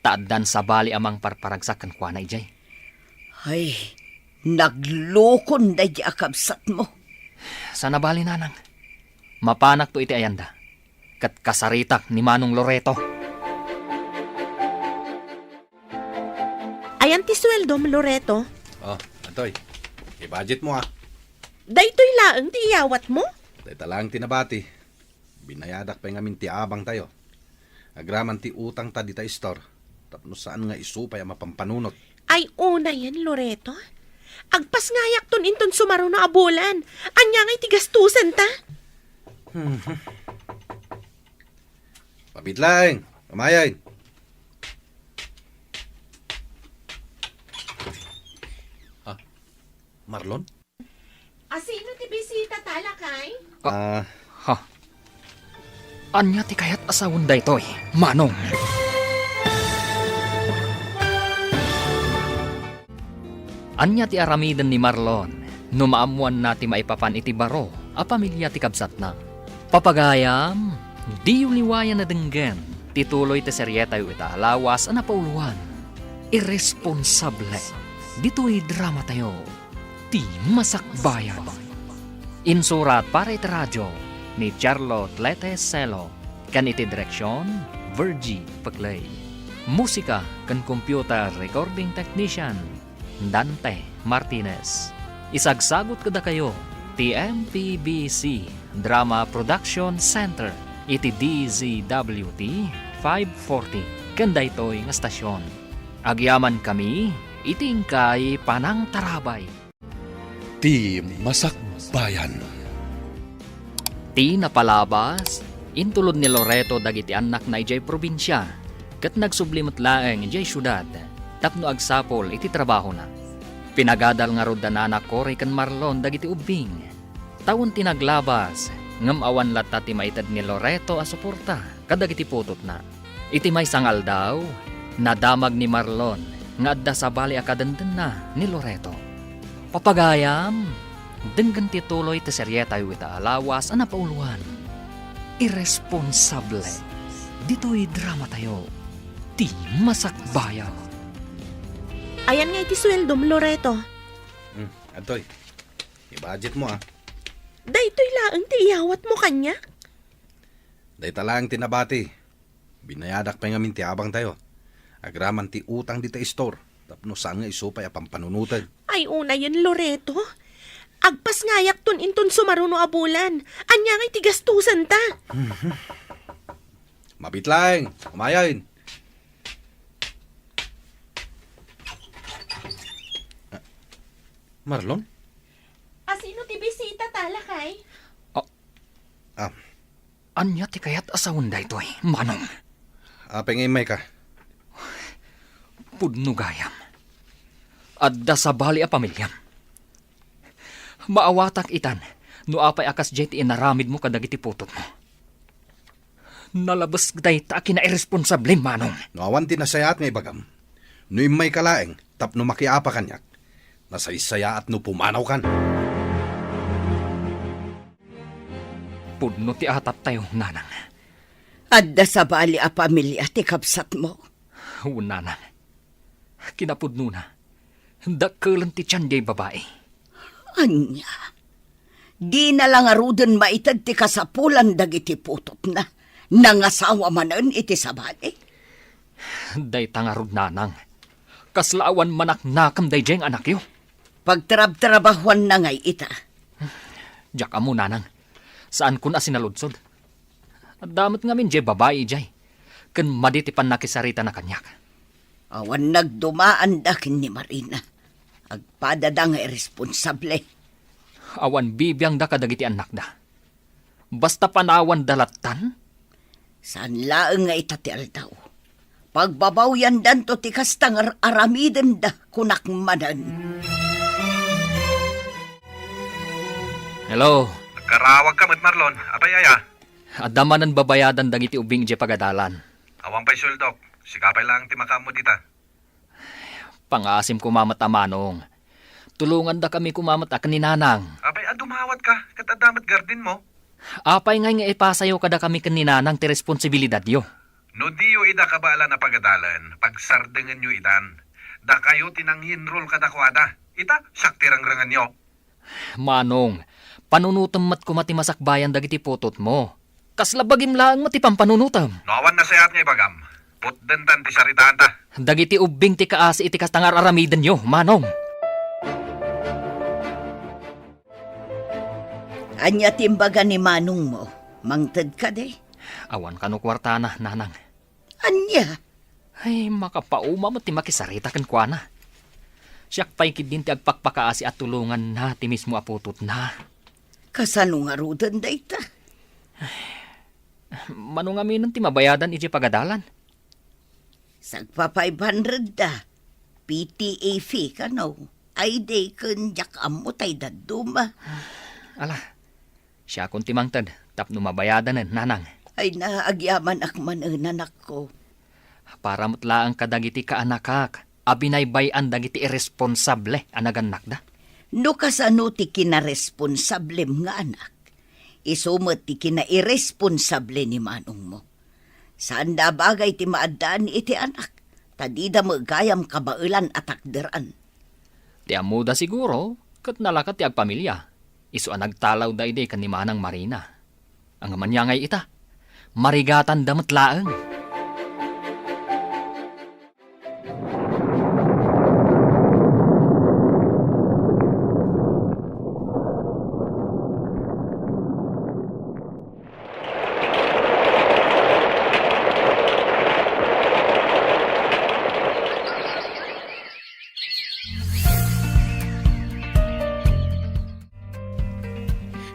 ta addan sabali a mangparparagsak kenkuana idiay. Ay, naglukon daydi a kabsatmo. Saan a bali, Nanang. Mapanakto iti ayanda, ket kasaritak ni Manong Loreto. Ayan ti sueldom, Loreto. Oh, atoy. I-budget mo, ah. Daytoy laeng ti iyawatmo? Dayta laeng ti nabati. Binayadak pay ngamin ti abangtayo. Agraman ti utangta dita istor, tapno saan nga isu pay a mapampanunot. Ay, unayen, Loreto. Agpasngayakton inton sumaruno a bulan. Ania ngay ti gastusenta? Hmm. Mabit laeng, umayen. Ah, Marlon? Asino ti bisitata, lakay? Ah. Ha? Ania ti kayat a sawen daytoy, Manong? Ania ti aramiden ni Marlon no maammoanna ti maipapan iti baro a pamilia ti kabsatna? Papagayam, diyo liwayan a denggen ti tuloy ti serietayo ita a lawas a napauloan, Irresponsable, ditoy dramatayo, Ti Masakbayan. Insurat para iti radio ni Charlotte Lete Celo, ken iti direksion, Virgie Peclay. Musika ken computer recording technician, Dante Martinez. Isagsagut kadakayo ti M P B C Drama Production Center iti D Z W T five forty ken daytoy nga stasyon. Agyamankami iti inkay panangtarabay. Ti Masakbayan. Ti napalabas, intulod ni Loreto dagiti annakna idiay probinsia, ket nagsubli met laeng idiay siudad tapno agsapul iti trabahona. Pinagadal ngarud da Nana Cory ken Marlon dagiti ubbing. Tawen ti naglabas, ngem awan latta ti maited ni Loreto a suporta kadagiti putotna. Iti maysa nga aldaw, nadamag ni Marlon nga adda sabali a kadendenna ni Loreto. Papagayam, denggen ti tuloy ti serietayo ita a lawas a napauloan. Irresponsable, ditoy dramatayo, Ti Masakbayan. Ayan nga iti sueldom, Loreto. Hmm, adtoy. I-budget mo, ah. Daytoy laeng ti iyawat mo kaniak? Dayta laeng ti nabati. Binayadak pay ngamin ti abangtayo. Agraman ti utang dita istor, tapno saan nga isu pay a pampanunoten. Ay, unayen, Loreto. Agpasngayakton inton sumaruno a bulan. Ania ngay ti gastusenta? Mabit laeng. Umayen. Ah, Marlon? Asino ti bisitata, lakay? Ah. Ah. Ania ti kayat a sawen daytoy, Manong? Apay nga immayka? Pudno gayam. Adda sabali a pamiliam. Maawatak itan no apay a kasdiay ti inaramidmo kadagiti putotmo. Nalabes dayta a kinairresponsable, Manong. No awan ti nasayaat nga ibagam, no immayka laeng tapno makiapa kaniak, nasaysayaat no pumanawkan. Pudno ti ataptayo, Nanang. Adda sabali a pamilia ti kabsatmo? Wen, Nanang. Kinapudnona, dakkelen ti tian diay babai. Ania? Dina la ngaruden maited ti kasapulan dagiti putotna? Nangasawa manen iti sabali? Dayta ngarud, Nanang. Kasla awan manaknakam daydiay nga anakyo. Pagtrabtrabahuanna ngay ita. Diak ammo, Nanang. Saankon a sinaludsod. Adda met ngamin diay babai idiay, ken madi ti pannakisaritana kaniak. Awan nagdumaanda ken ni Marina. Agpadada nga irresponsable. Awan bibiangda kadagiti annakda. Basta panawanda lattan? Saan laeng nga ita ti aldaw. Pagbabawyandanto ti kasta nga ar-aramidenda, kunak manen. Hello. Nagkarawagka met, Marlon. Apay aya? Adda manen babayadan dagiti ubbing idiay pagadalan. Awan pay sueldok. Sika pay laeng ti makaammo dita. Pangasim koma met a, Manong. Tulongandakami koma met a ken ni Nanang. Apay a dumawatka, ket adda met gardenmo? Apay ngay nga ipasayo kadakami ken ni Nanang ti responsibilidadyo? No diyo ida kabaelan a pagadalen, pagsardengenyo itan. Dakayo ti nangi-enroll kadakuada. Ita, siak ti rengrengenyo. Manong, panunotem met koma ti masakbayan dagiti putotmo. Kasla bagim laeng met ti pampanunotem. No awan nasayaat nga ibagam, putdentan ti saritaanta. Dagiti ubbing ti kaasi iti kasta nga ar-aramidenyo, Manong. Ania ti imbaga ni manongmo? Mangted kadi? Awan kano kuartana, Nanang. Ania? Ay, makapauma met ti makisarita kenkuana. Siak pay ketdin ti agpakpakaasi a tulonganna ti mismo a putotna. Kasano ngaruden dayta? Mano ngaminen ti mabayadan idiay pagadalan? Sagpa five hundred da. P T A fee kano? Ay, di ken diak ammo tay dadduma. Ala, siakon ti mangted tapno mabayadanen, nanang. Ay na, agyamanak manen, anakko. Para met laeng kadagiti kaanakak a binaybay-an dagiti irresponsable a nagannakda. No kasano ti kinaresponsablem nga anak, isu met ti kinairresponsable ni manongmo. Saanda a bagay ti maaddaan iti anak, ta dida met gayam kabaelan a takderan. Ti ammoda siguro, ket nalaka ti agpamilia, isu a nagtalawda idi ken ni Manang Marina. Ngem ania ngay ita? Marigatanda met laeng.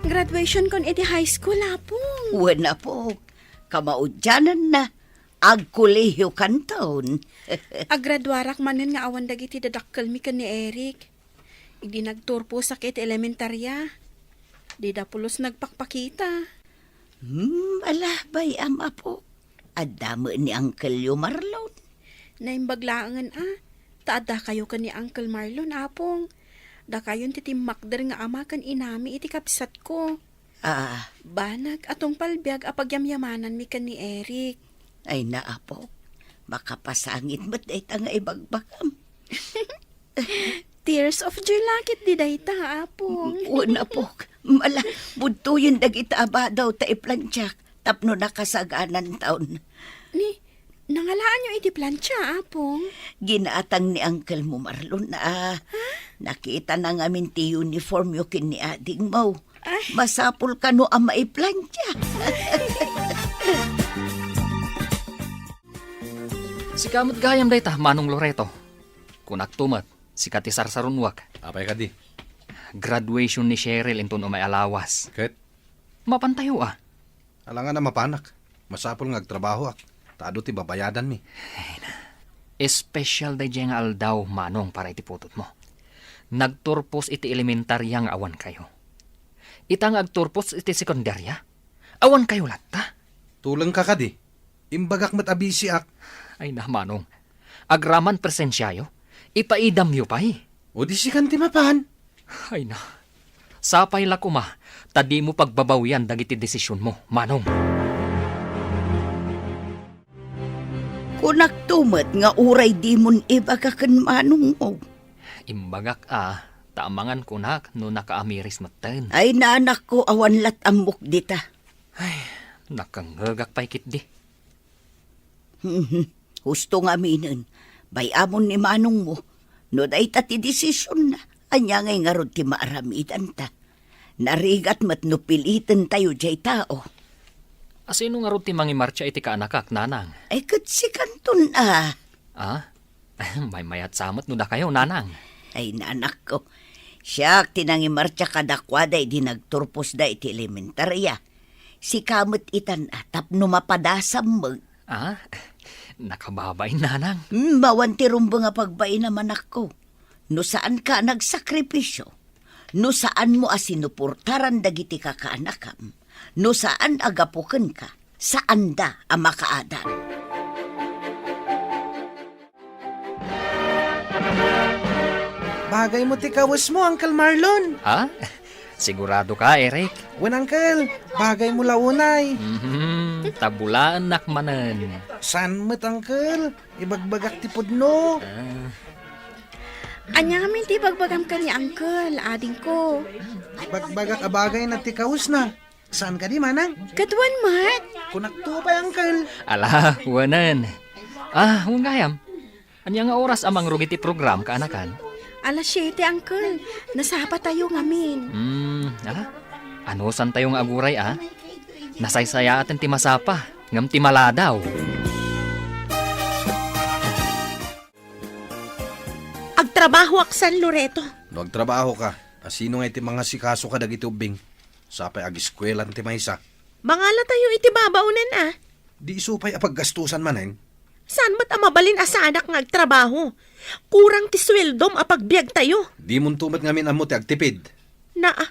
Graduation kon iti high school, Apong. Wen, Apok. Kamaudiananna, agkolehiyo kanton. Agraduarak manen nga awan dagiti dadakkelmi ken ni Eric. Idi nagturposak iti elementaria, dida pulos nagpakpakita. Hmm, ala, bay-am, Apo. Adda met ni Uncle-yo Marlon. Naimbag laengen a, ta addakayo ken ni Uncle Marlon, Apong. Dakayon ti timmakder nga ama ken inami iti kabsatko. Ah. Banag a tungpal biag a pagyamyamananmi ken ni Eric. Ay na, Apo. Makapasangit met dayta nga ibagbagam. Tears of joy la ketdi dayta, Apong. Wen, Apok. Mala, budtoyen dagita a badaw ta iplantiak tapno nakasagananton. Ni, nangalaanyo iti plantia, Apong? Ginatang ni Uncle-mo Marlon a. Ha? Nakitana ngamin ti uniformyo ken ni adingmo. Ay. Masapul kano a maiplantia. Sika met gayam dayta, Manong Loreto. Kunakto met, sika ti sarsarunoak. Apay kadi? Graduation ni Cheryl inton umay a lawas. Ket? Mapantayo a. Alangan a mapanak. Masapul nga agtrabahoak, ta adu ti babayadanmi. Ay na. Espesyal daydiay nga aldaw, Manong, para iti putotmo. Nagturpos iti elementaria nga awankayo. Ita nga agturpos iti sekundaria, awankayo latta. Tulengka kadi? Imbagak met a bisiak. Ay na, Manong. Agraman presensiayo, ipaidamyo pay. O di sikan ti mapan? Ay na. Sapay la koma, ta dimo pagbabawian dagiti desisionmo, Manong. Kunakto met nga uray dimon ibaga ken manongmo. Imbagak a, ta amangan kunak no nakaamiris metten. Ay, nanakko, awan lat ammok dita. Ay, nakangngegak pay ketdi. Mhm. Husto nga aminen, bay-amon ni manongmo. No dayta ti desisionna, ania ngay ngarud ti maaramidanta? Narigat met no pilitentayo diay tao. Asino ngarud ti mangimartsia iti kaanakak, nanang? Ay, ket sikanton a. Ah? Maymayat sa met no dakayo, nanang. Ay, nanakko. Siak ti nangimartsia kadakuada idi nagturposda iti elementaria. Sika met itan a tapno mapadasam met. Ah? Nakababain, nanang. Hmm, awan ti rumbeng a pagbainam, anakko. No saanka a nagsakripisio, no saanmo a sinuportaran dagiti kakaanakam, no saan a gapu kenka, saanda a makaadal. Bagaymo ti kawesmo, Uncle Marlon. Ha? Sigurado ka, Eric? Wen, Uncle. Bagaymo la unay. Mhm. Tabulaennak manen. Saan met, Uncle? Ibagbagak ti pudno. Ah. Ania ngamin ti ibagbagam ken ni Uncle, adingko? Ibagbagak a bagayna ti kawesna. Saan kadi, manang? Ket wen met. Kunakto pay, Uncle. Ala, wenen. Ah, wen gayam. Ania nga oras a mangrugit ti program, kaanakan? Alas siete, Uncle. Nasapatayo ngamin. Hmm, ala. Anusantayo nga aguray, a? Nasaysayaaten ti masapa, ngem ti maladaw. Agtrabahoak san, Loreto. No agtrabahoka, a sino ngay ti mangasikaso kadagiti ubbing? Sapay agiskuelan ti maysa. Mangalatayo iti babaonan, a. Di isu pay a paggastusan manen? Saan met a mabalin a saanak nga agtrabaho? Kurang ti sueldom a pagbiagtayo. Dimonto met ngamin ammo ti agtipid. Naa,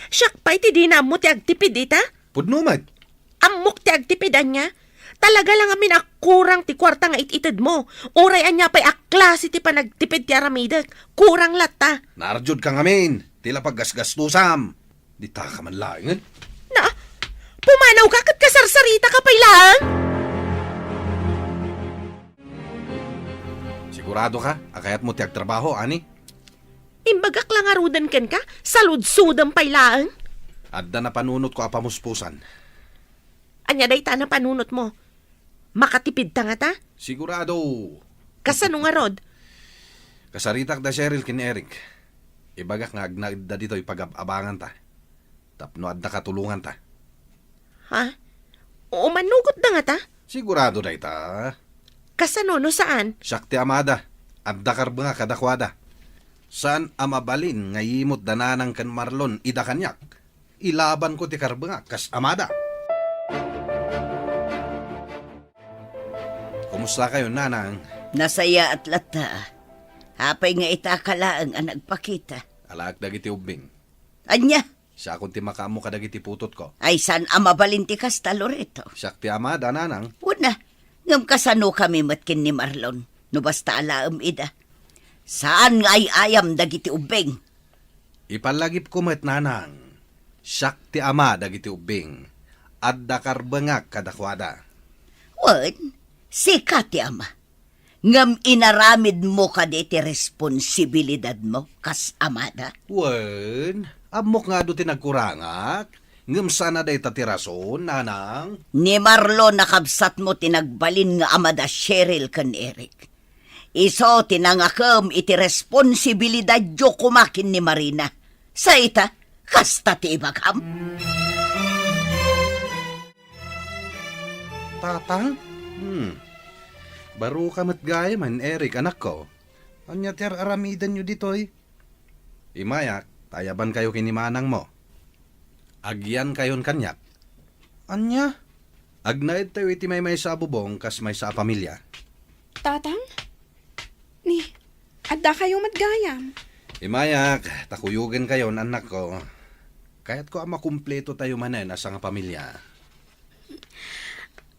siak pay ti dina ammo ti agtipid ita? Pudno met. Ammok ti agtipid, ania? Talaga la ngamin a kurang ti kuarta nga it-itedmo. Uray ania pay a klase ti panagtipid ti aramidek, kurang latta. Naarjudka ngamin, ti la paggasgastusam. Ditaka man laengen. Na, pumanawka ket kasarsarita ka pay laeng? Sigurado ka a kayatmo ti agtrabaho, ani? Imbagak la ngaruden kenka, saludsodem pay laeng. Adda napanunotko a pamuspusan. Ania dayta a napanunotmo? Makatipidta ngata? Sigurado. Kasano ngarud? Kasaritak da Cheryl ken Eric. Ibagak nga agnaedda ditoy pagab-abanganta. Tapno adda katulonganta. Ha? Umanugotda ngata? Sigurado dayta. Kasano no saan? Siak ti amada. Adda karbengak kadakuada. Saan a mabalin nga yimot da Nanang ken Marlon ida kaniak. Ilabanko ti karbengak kas amada. Kumusta kayo, Nanang? Nasayaat latta. Apay nga ita ka laeng a nagpakita? Alaek dagiti ubbing. Ania? Siakon ti makaammo kadagiti putotko. Ay, saan a mabalin ti kasta, Loreto? Siak ti amada, Nanang. Wen a, ngem kasano kami met ken ni Marlon, no basta alaem ida? Saan nga ay-ayam dagiti ubbing. Ipallagipko met, Nanang. Siak ti ama dagiti ubbing. Adda karbengak kadakuada. Wen, sika ti ama. Ngem inaramidmo kadi ti responsibilidadmo kas amada? Wen, ammok nga adu ti nagkurangak. Ngem saan a dayta ti rason, Nanang. Ni Marlon a kabsatmo ti nagbalin nga ama da Cheryl ken Eric. Isu ti nangakem iti responsibilidadyo koma ken ni Marina. Sa ita, kasta ti ibagam? Tatang? Hmm. Baro ka met gayam, Eric, anakko. Ania ti ar-aramidenyo ditoy? Imayak, ta ayabankayo ken ni manangmo. Agyankayon kaniak. Ania? Agnaedtayo iti maymaysa a bubong kas maysa a pamilia. Tatang? Ni, addakayo met gayam? Imayak, ta kuyogenkayon, annakko. Kayatko a makumpletotayo manen a sangapamilia.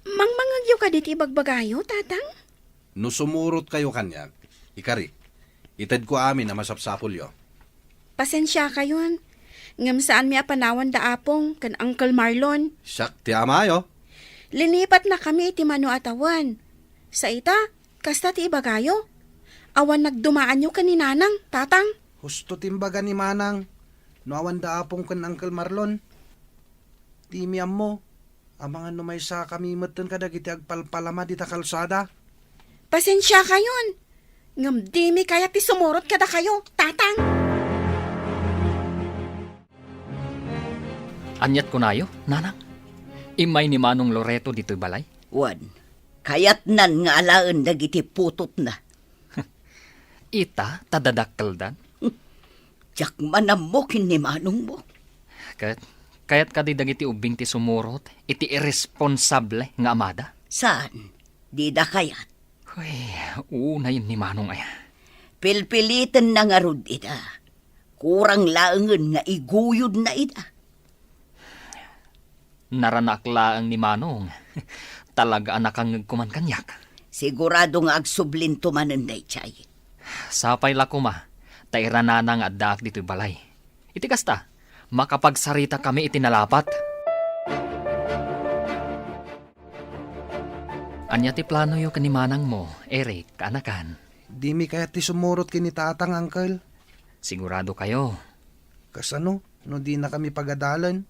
Mangmangngegyo kadi ti ibagbagayo, Tatang? No sumurotkayo kaniak, ikari, itedko amin a masapsapulyo. Pasensiakayon, ngem saanmi a panawan da Apong ken Uncle Marlon. Siak ti amayo. Linipatnakami iti mano a tawen. Sa ita, kasta ti ibagayo. Awan nagdumaanyo ken ni Nanang, Tatang. Husto ti imbaga ni Manang. No awan da Apong ken Uncle Marlon, dimi ammo. Amangan no maysakami metten kadagiti agpalpalama dita kalsada. Pasensiakayon, ngem dimi kayat ti sumurot kadakayo, Tatang. Aniat kunayo, Nanang? Immay ni Manong Loreto ditoy balay? Wen, kayatnan nga alaen dagiti putotna. Ita, ta dadakkeldan? Diak man ammo ken ni manongmo. Ket, kayat kadi dagiti ubbing ti sumurot iti irresponsable nga amada? Saan? Dida kayat? Uy, unayen ni manong aya. Pilpilitenna ngarud ida. Kurang laengen nga iguyodna ida. Naranak laeng ni Manong. Talaga a nakangngegko man kaniak. Sigurado nga agsublinto manen daydiay. Sapay la koma, ta iranana nga addaak ditoy balay. Iti kasta, makapagsaritakami iti nalapat. Ania ti planoyo ken ni manangmo, Eric, kaanakan? Dimi kayat ti sumurot ken ni tatang, uncle. Sigurado kayo? Kasano no dinakami pagadalen?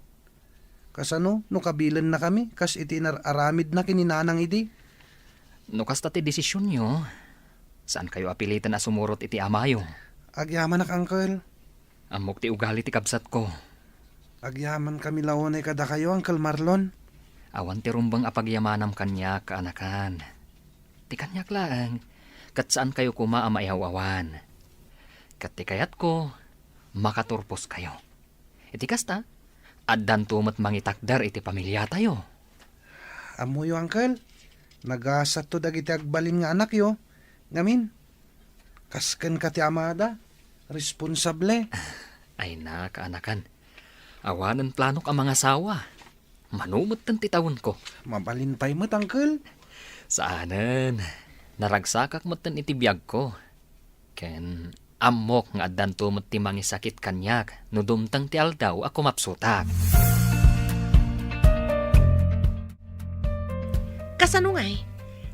Kasano no kabilennakami kas iti inar-aramidna ken ni nanang idi? No kasta ti desisionyo, saan kayo a piliten a sumurot iti amayo. Agyamanak, uncle. Ammok ti ugali ti kabsatko. Agyamankami la unay kadakayo, Uncle Marlon. Awan ti rumbeng a pagyamanam kaniak, kaanakan. Ti kaniak laeng, ket saan kayo koma a maiaw-awan. Ket ti kayatko, makaturposkayo. Iti kasta, addanto met mangitakder iti pamiliatayo. Ammoyo, Uncle, nagasatto dagiti agbalin nga anakyo. Ngamin, kas kenka ti amada, responsable. Ay na, kaanakan. Awanen planok a mangasawa. Mano metten ti tawenko. Mabalin pay met, Uncle. Saanen. Naragsakak metten iti biagko. Ken ammok nga addanto met ti mangisakit kaniak no dumteng ti aldaw a kumapsutak. Kasano ngay?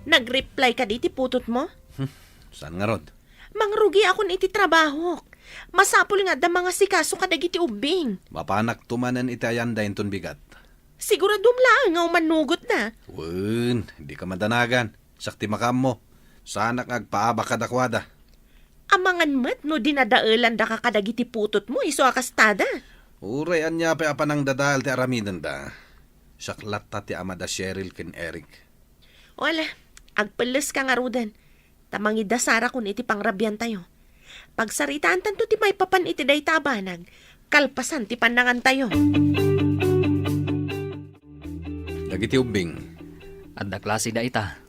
Nag-reply kadi ti putotmo? Hmm, saan ngarud? Mangrugiakon iti trabahok. Masapul nga adda mangasikaso kadagiti ubbing. Mapanakto manen iti ayanda inton bigat. Siguradom laeng nga umannugotda. Wen, dika madanagan. Siak ti makaammo. Saanak nga agpaabak kadakuada. Amangan met no dinadaelandaka kadagiti putotmo isu a kastada. Uray ania pay a panangdadael ti aramidenda. Siak latta ti ama da Cheryl ken Eric. Wala, agpelleska ngaruden. Ta mangidasarakon iti pangrabiantayo. Pagsaritaantanto ti maipapan iti dayta a banag, kalpasan ti pannangantayo. Dagiti ubbing. Adda klase da ita.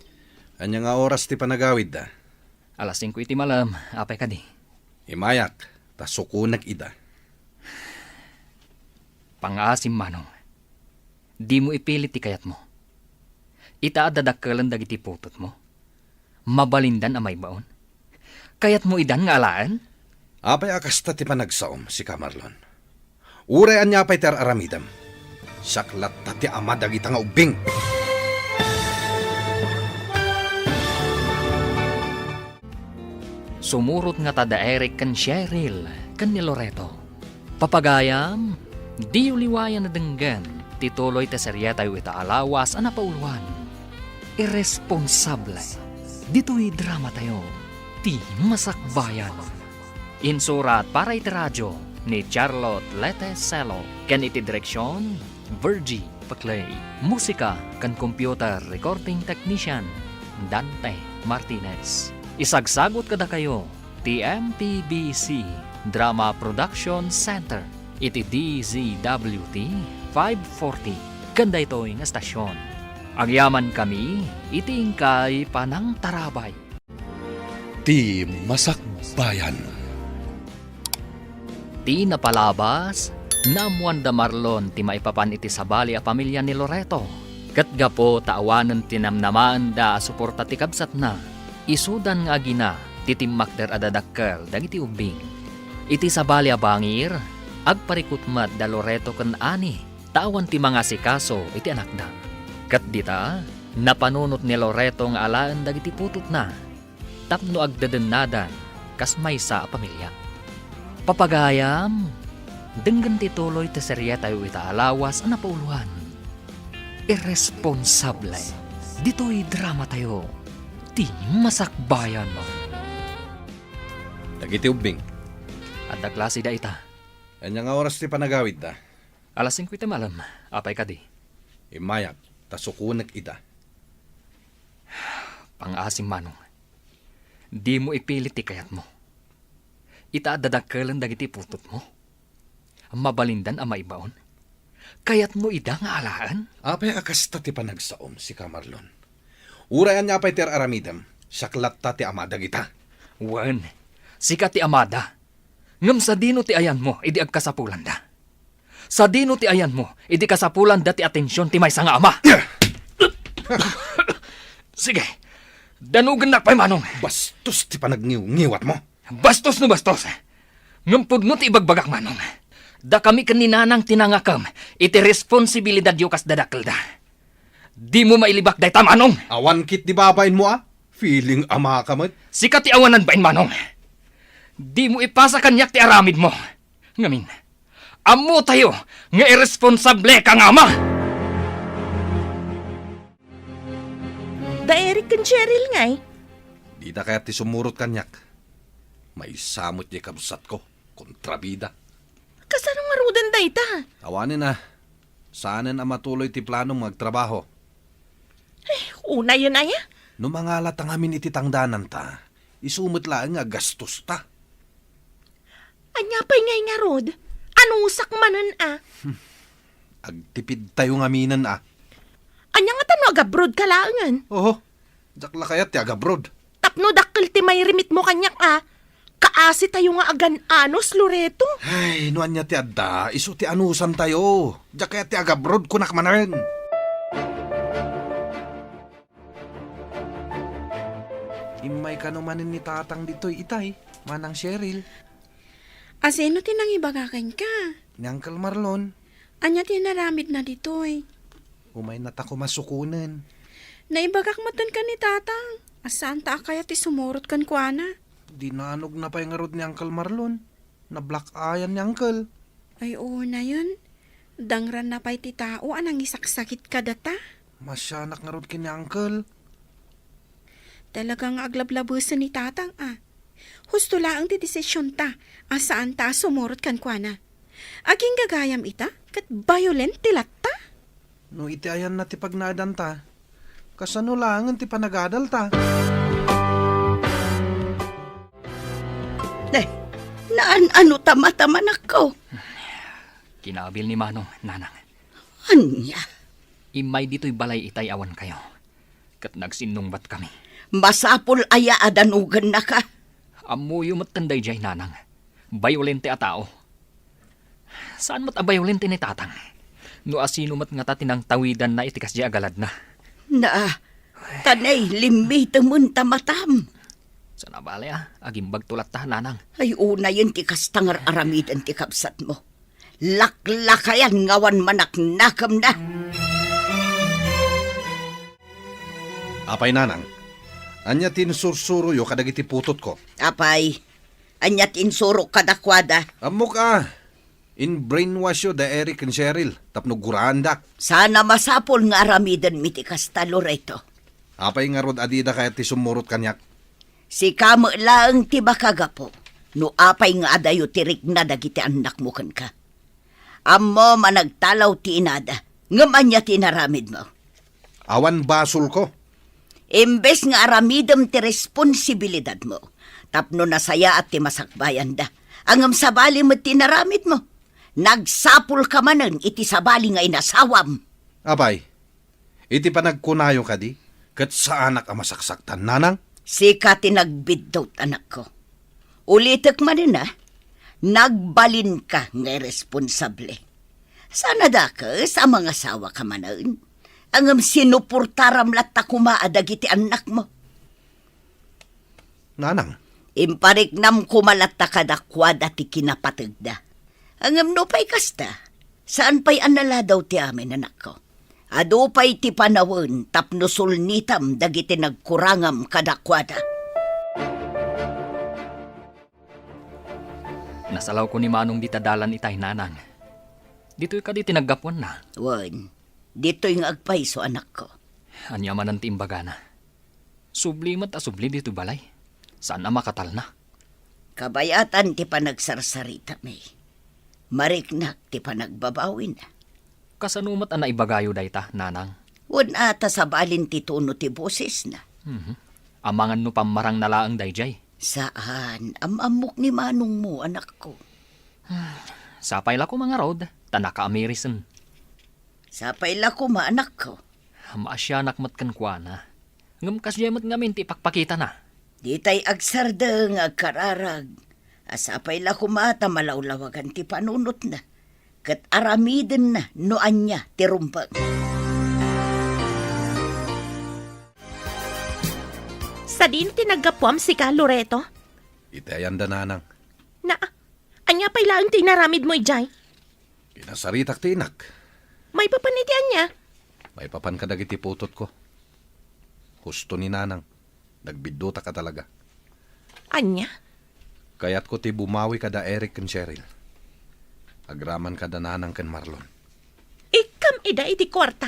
Ania nga oras ti panagawidda? Alas singko iti malem, apay kadi? Imayak, ta sukonek ida. Pangaasim, Manong. Dimo ipilit ti kayatmo. Ita a dadakkelen dagiti putotmo. Mabalindan a maibaon. Kayatmo idan nga alaen? Apay a kasta ti panagsaom, sika Marlon? Uray ania pay ti ar-aramidem, siak latta ti ama dagita nga ubbing. Sumurot ngata da Eric ken Cheryl ken ni Loreto. Papagayam, diyo liwayan a denggen ti tuloy ti serietayo ita a lawas a napauloan. Irresponsable. Ditoy dramatayo, ti Masakbayan. Insurat para iti radio ni Charlotte Lete Celo ken iti direksion, Virgie Paclay. Musika ken computer recording technician, Dante Martinez. Isagsagut kadakayo ti M P B C Drama Production Center iti D Z W T five forty ken daytoy nga estasion. Agyamankami iti inkay panangtarabay. Ti Masakbayan. Ti napalabas, naammoan da Marlon ti maipapan iti sabali a pamilia ni Loreto. Ket gapu ta awanen ti namnamaenda a suporta ti kabsatna, isudan nga agina ti timmakder a dadakkel dagiti ubbing. Iti sabali a bangir, agparikut met da Loreto ken Ani, ta awan ti mangasikaso iti anakda. Ket dita, napanunot ni Loreto nga alaen dagiti putotna tapno agdedennadan kas maysa a pamilia. Papagayam, denggen ti tuloy ti serietayo ita a lawas a napauloan. Irresponsable. Ditoy dramatayo, ti Masakbayan. Dagiti ubbing. Adda klase da ita. Ania nga oras ti panagawidda? Alas singko iti malem, apay kadi? Immayak, ta sukonek ida. Pangaasim, Manong. Dimo ipilit ti kayatmo. Ita a dadakkelen dagiti putotmo. Mabalindan a maibaon. Kayatmo ida nga alaen? Apay a kasta ti panagsaom, sika Marlon? Uray ania pay ti ar-aramidem, siak latta ti ama dagita. Wen, sika ti amada. Ngem sadino ti ayanmo idi agkasapulanda? Sadino ti ayanmo idi kasapulanda ti atension ti maysa nga ama? Sige, danugennak pay, Manong. Bastos ti panagniwngiwatmo. Bastos no bastos. Ngem pudno ti ibagbagak, Manong. Dakami ken ni Nanang ti nangakem iti responsibilidadyo kas dadakkelda. Dimo mailibak dayta, Manong. Awan ketdi babainmo a? Feeling ama ka met. Sika ti awanan bain, Manong. Dimo ipasa kaniak ti aramidmo. Ngamin, ammotayo nga irresponsable ka nga ama. Da Eric ken Cheryl ngay? Dida kayat ti sumurot kaniak. Maysa met diay kabsatko, kontrabida. Kasano ngaruden dayta? Awanen a. Saanen a matuloy ti planom nga agtrabaho. Eh, unayen aya? No mangalata ngamin iti tangdananta, isu met laeng nga gastosta. Apay ngay ngarud? Anusak manen a? Agtipidtayo ngaminen a. Ania ngata no agabroad ka laengen? Oho, diak la kayat ti agabroad. Tapno dakkel ti mairimitmo kaniak a. Kaasitayo nga agan-anos, Loreto. Ay, no ania ti adda, isu ti anusantayo. Diak kayat ti agabroad, kunak manen. Immay kano manen ni Tatang ditoy itay, Manang Cheryl. Asino ti nangibaga kenka? Ni Uncle Marlon. Ania ti inaramidna ditoy? Umaynata koma sukonen. Naibagak metten ken ni Tatang a saanta a kayat ti sumurot kenkuana. Dinanogna pay ngarud ni Uncle Marlon. Nablack-eyan ni Uncle. Ay, unayen. Dangranna pay ti tao a nangisaksakit kadata. Masianak ngarud ken ni Uncle. Talaga nga aglablabesen ni Tatang a. Husto laeng ti desisionta a saanta a sumurot kenkuana. Aginggagayam ita ket violent ti latta. No iti ayanna ti pagnaedanta, kasano laengen ti panagadalta? Eh, naan-ano ta mata, manakko? Kinabil ni Manong, Nanang. Ania? Immay ditoy balay itay awan kayo. Ket nagsinnungbatkami. Masapul aya a danogennaka? Ammoyo metten daydiay, Nanang. Bayolente a tao. Saan met a bayolente ni Tatang? No asino met ngata ti nangtawidanna iti kasdiay a galadna? Naa, tanay, limmitemen ta matam. Sana bale a, agimbagto latta, Nanang. Ay, unayen ti kasta nga ar-aramiden ti kabsatmo. Laklakayan nga awan manaknakemna. Apay, Nanang, ania ti insursuroyo kadagiti putotko? Apay, ania ti insurok kadakuada? Ammok a, in-brainwashyo da Eric ken Cheryl tapno guraandak. Sana masapul nga aramidenmi ti kasta, Loreto. Apay ngarud a dida kayat ti sumurot kaniak? Sika met laeng ti makagapu no apay nga adayo ti rikna dagiti annakmo kenka. Ammom a nagtalaw ti inada, ngem ania ti inaramidmo? Awan basolko. Imbes nga aramidem ti responsibilidadmo, tapno nasayaat ti masakbayanda, ngem sabali met ti inaramidmo. Nagsapulka manen iti sabali nga inasawam. Apay, iti panagkunayo kadi, ket saanak a masaksaktan, Nanang? Sika ti nagbiddut, anakko. Ulitek manen a, nagbalinka nga irresponsable. Saan a dakes a mangasawaka manen, ngem sinuportaram latta koma a dagiti annakmo. Nanang. Impariknam koma latta kadakuada ti kinapategda. Ngem nupay kasta, saan pay a naladaw ti amin, anakko. Adu pay ti panawen tapno sulnitam dagiti nagkurangam kadakuada. Nasalawko ni Manong dita dalan itay, Nanang. Ditoy kadi ti naggapuanna? Wen, ditoy nga agpayso, anakko. Ania manen ti imbagana? Subli met a subli ditoy balay. Saan a makatalna. Kabayatan ti panagsarsarita, May. Mariknak ti panagbabawina. Kasano met a naibagayo dayta, Nanang? Wen a ta sabalin ti tono ti bosesna. Mhm. Amangan no pammarangna laeng daydiay. Saan, am-ammok ni manongmo, anakko. Sapay la koma ngarud, ta nakaamirisan. Sapay la koma, anakko. Maasianak met kenkuana. Ngem kasdiay met ngamin ti ipakpakitana. Ditay agsardeng nga agkararag a sapay la koma ta malawlawagan ti panunotna, ket aramidenna no ania ti rumbeng. Sadino ti naggapuam sika, Loreto? Iti ayanda, Nanang. Na, ania pay laeng ti inaramidmo idiay? Pinasaritak ti inak. Maipapan iti ania? Maipapan kadagiti putotko. Husto ni Nanang. Nagbiddutak a talaga. Ania? Kayatko ti bumawi kada Eric ken Cheryl. Agraman kada Nanang ken Marlon. Ikkam ida iti kuarta.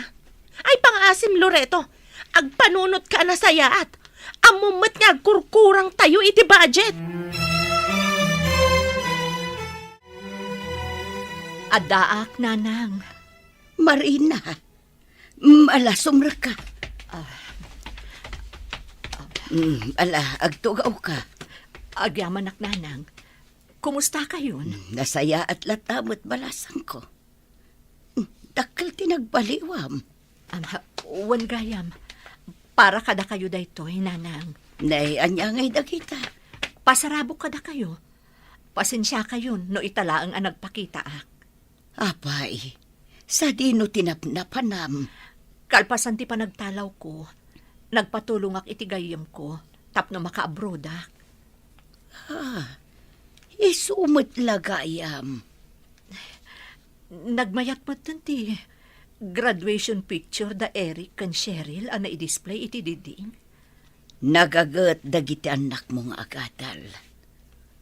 Ay, pangaasim, Loreto. Agpanunotka a nasayaat. Ammom met nga agkurkurangtayo iti budget. Addaak, Nanang. Marina, mm, ala, sumrekka. Ah. Mm, ala, agtugawka. Agyamanak, Nanang. Kumustakayon? Hmm, nasayaat latta met balasangko. Hmm, dakkel ti nagbaliwam. Ama, wen gayam. Para kadakayo daytoy, nanang. Nay, ania ngay dagita? Pasarabok kadakayo. Pasensiakayon no ita laeng a nagpakitaak. Apay, sadino ti napnapanam? Kalpasan ti panagtalawko, nagpatulongak iti gayyemko tapno makaabrodak. Ah, isu met la gayam. Nagmayat met ti graduation picture da Eric ken Cheryl a naidisplay iti diding. Nagaget dagiti annakmo nga agadal.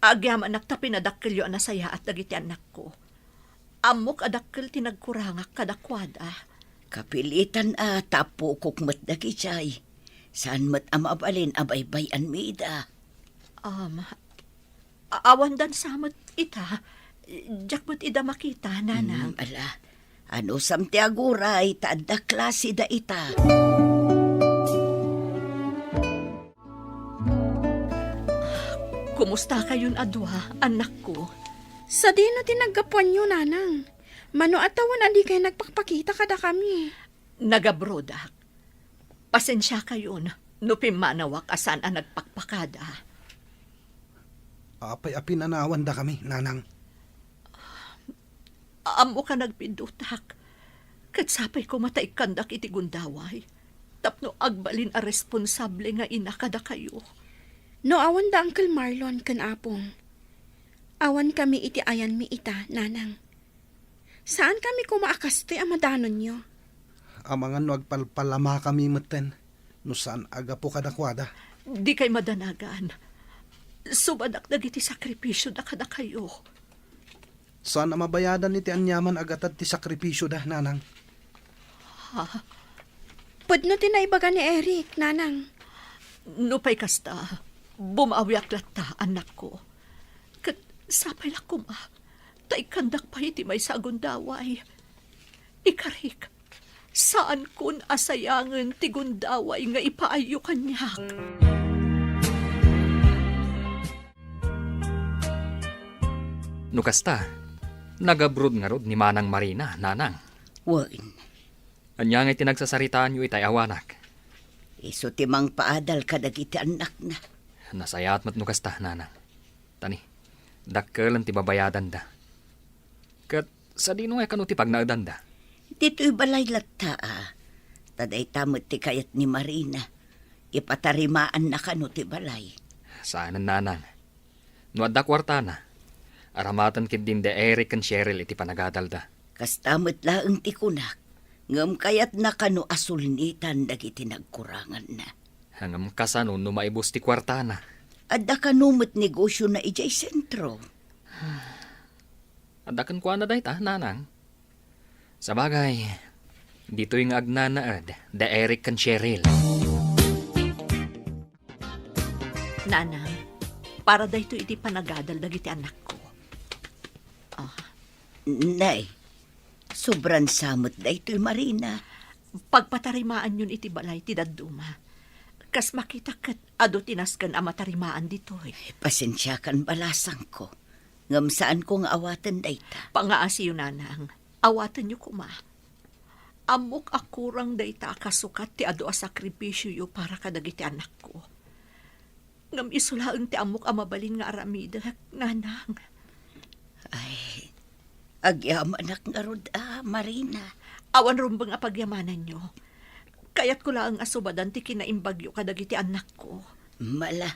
Agyamanak ta pinadakkelyo a nasayaat dagiti annakko. Ammok a dakkel ti nagkurangak kadakuada. Kapilitan a tapukok met dagijay. Saan met a mabalin a baybay-anmi ida. Um, a-, awan dansa met ita. Diak met ida makita, nanang. Hmm, ala. Anusam ti aguray, ta adda klase da ita. Kumustakayon a dua, annakko? Sadino ti naggapuanyo, nanang? Mano a tawen a dikay nagpakpakita kadakami? Nagabrodak. Pasensiakayon no pimmanawak a saan a nagpakpakada. Apay a pinanawandakami, nanang? Ammok a nagpiddutak, ket sapay koma ta ikkandak iti gundaway tapno agbalin a responsable nga ina kadakayo. No awan da Uncle Marlon ken Apong, awankami iti ayanmi ita, nanang. Saankami koma a kastoy a madanonyo. Amangan no agpalpalamakami metten no saan a gapu kadakuada. Dikay madanagan. Subadak dagiti sakripisioda kadakayo. Saan a mabayadan iti aniaman a gatad ti sakripisioda, nanang. Ha? Pudno ti naibaga ni Eric, nanang. Nupay kasta, bumawiak latta, annakko. Ket sapay la koma ta ikkandak pay iti maysa a gundaway. Ikarik, saankon a sayangen ti gundaway nga ipaayyo kaniak. No kasta, nagabrod ngarud ni Manang Marina, nanang. Wen. Ania ngay ti nagsasaritaanyo itay awanak? Isu ti mangpaadal kadagiti annakna. Nasayaat met no kasta, nanang. Tani, dakkelen ti babayadanda. Ket sadino ngay kano ti pagnaedanda? Ditoy balay latta, a. Ta dayta met ti kayat ni Marina. Ipatarimaanna kano ti balay. Saanen, nanang. No adda kuartana, aramaten ketdin da Eric ken Cheryl iti panagadalda. Kasta met laeng ti kunak, ngem kayatna kano a sulnitan dagiti nagkuranganna. Ngem kasano no maibus ti kuartana? Adda kano met negosiona idiay sentro. Adda kenkuana dayta, nanang. Sabagay, ditoy nga agnanaed da Eric ken Cheryl. Nanang, para daytoy iti panagadal dagiti anakko. Ah. Nay, sobran sa met daytoy, Marina. Pagpatarimaanyon iti balay ti dadduma. Kas makita ket adu ti nasken a matarimaan ditoy. Pasensiakan, balasangko. Ngem saanko nga awaten dayta. Pangaasiyo, nanang. Awatenyo koma. Ammok a kurang dayta a kasukat ti adu a sakripisioyo para kadagiti anakko. Ngem isu laeng ti ammok a mabalin nga aramidek, nanang. Ay, agyamanak ngarud a, Marina. Awan rumbeng a pagyamananyo. Kayatko laeng a subadan ti kinaimbagyo kadagiti annakko. Mala,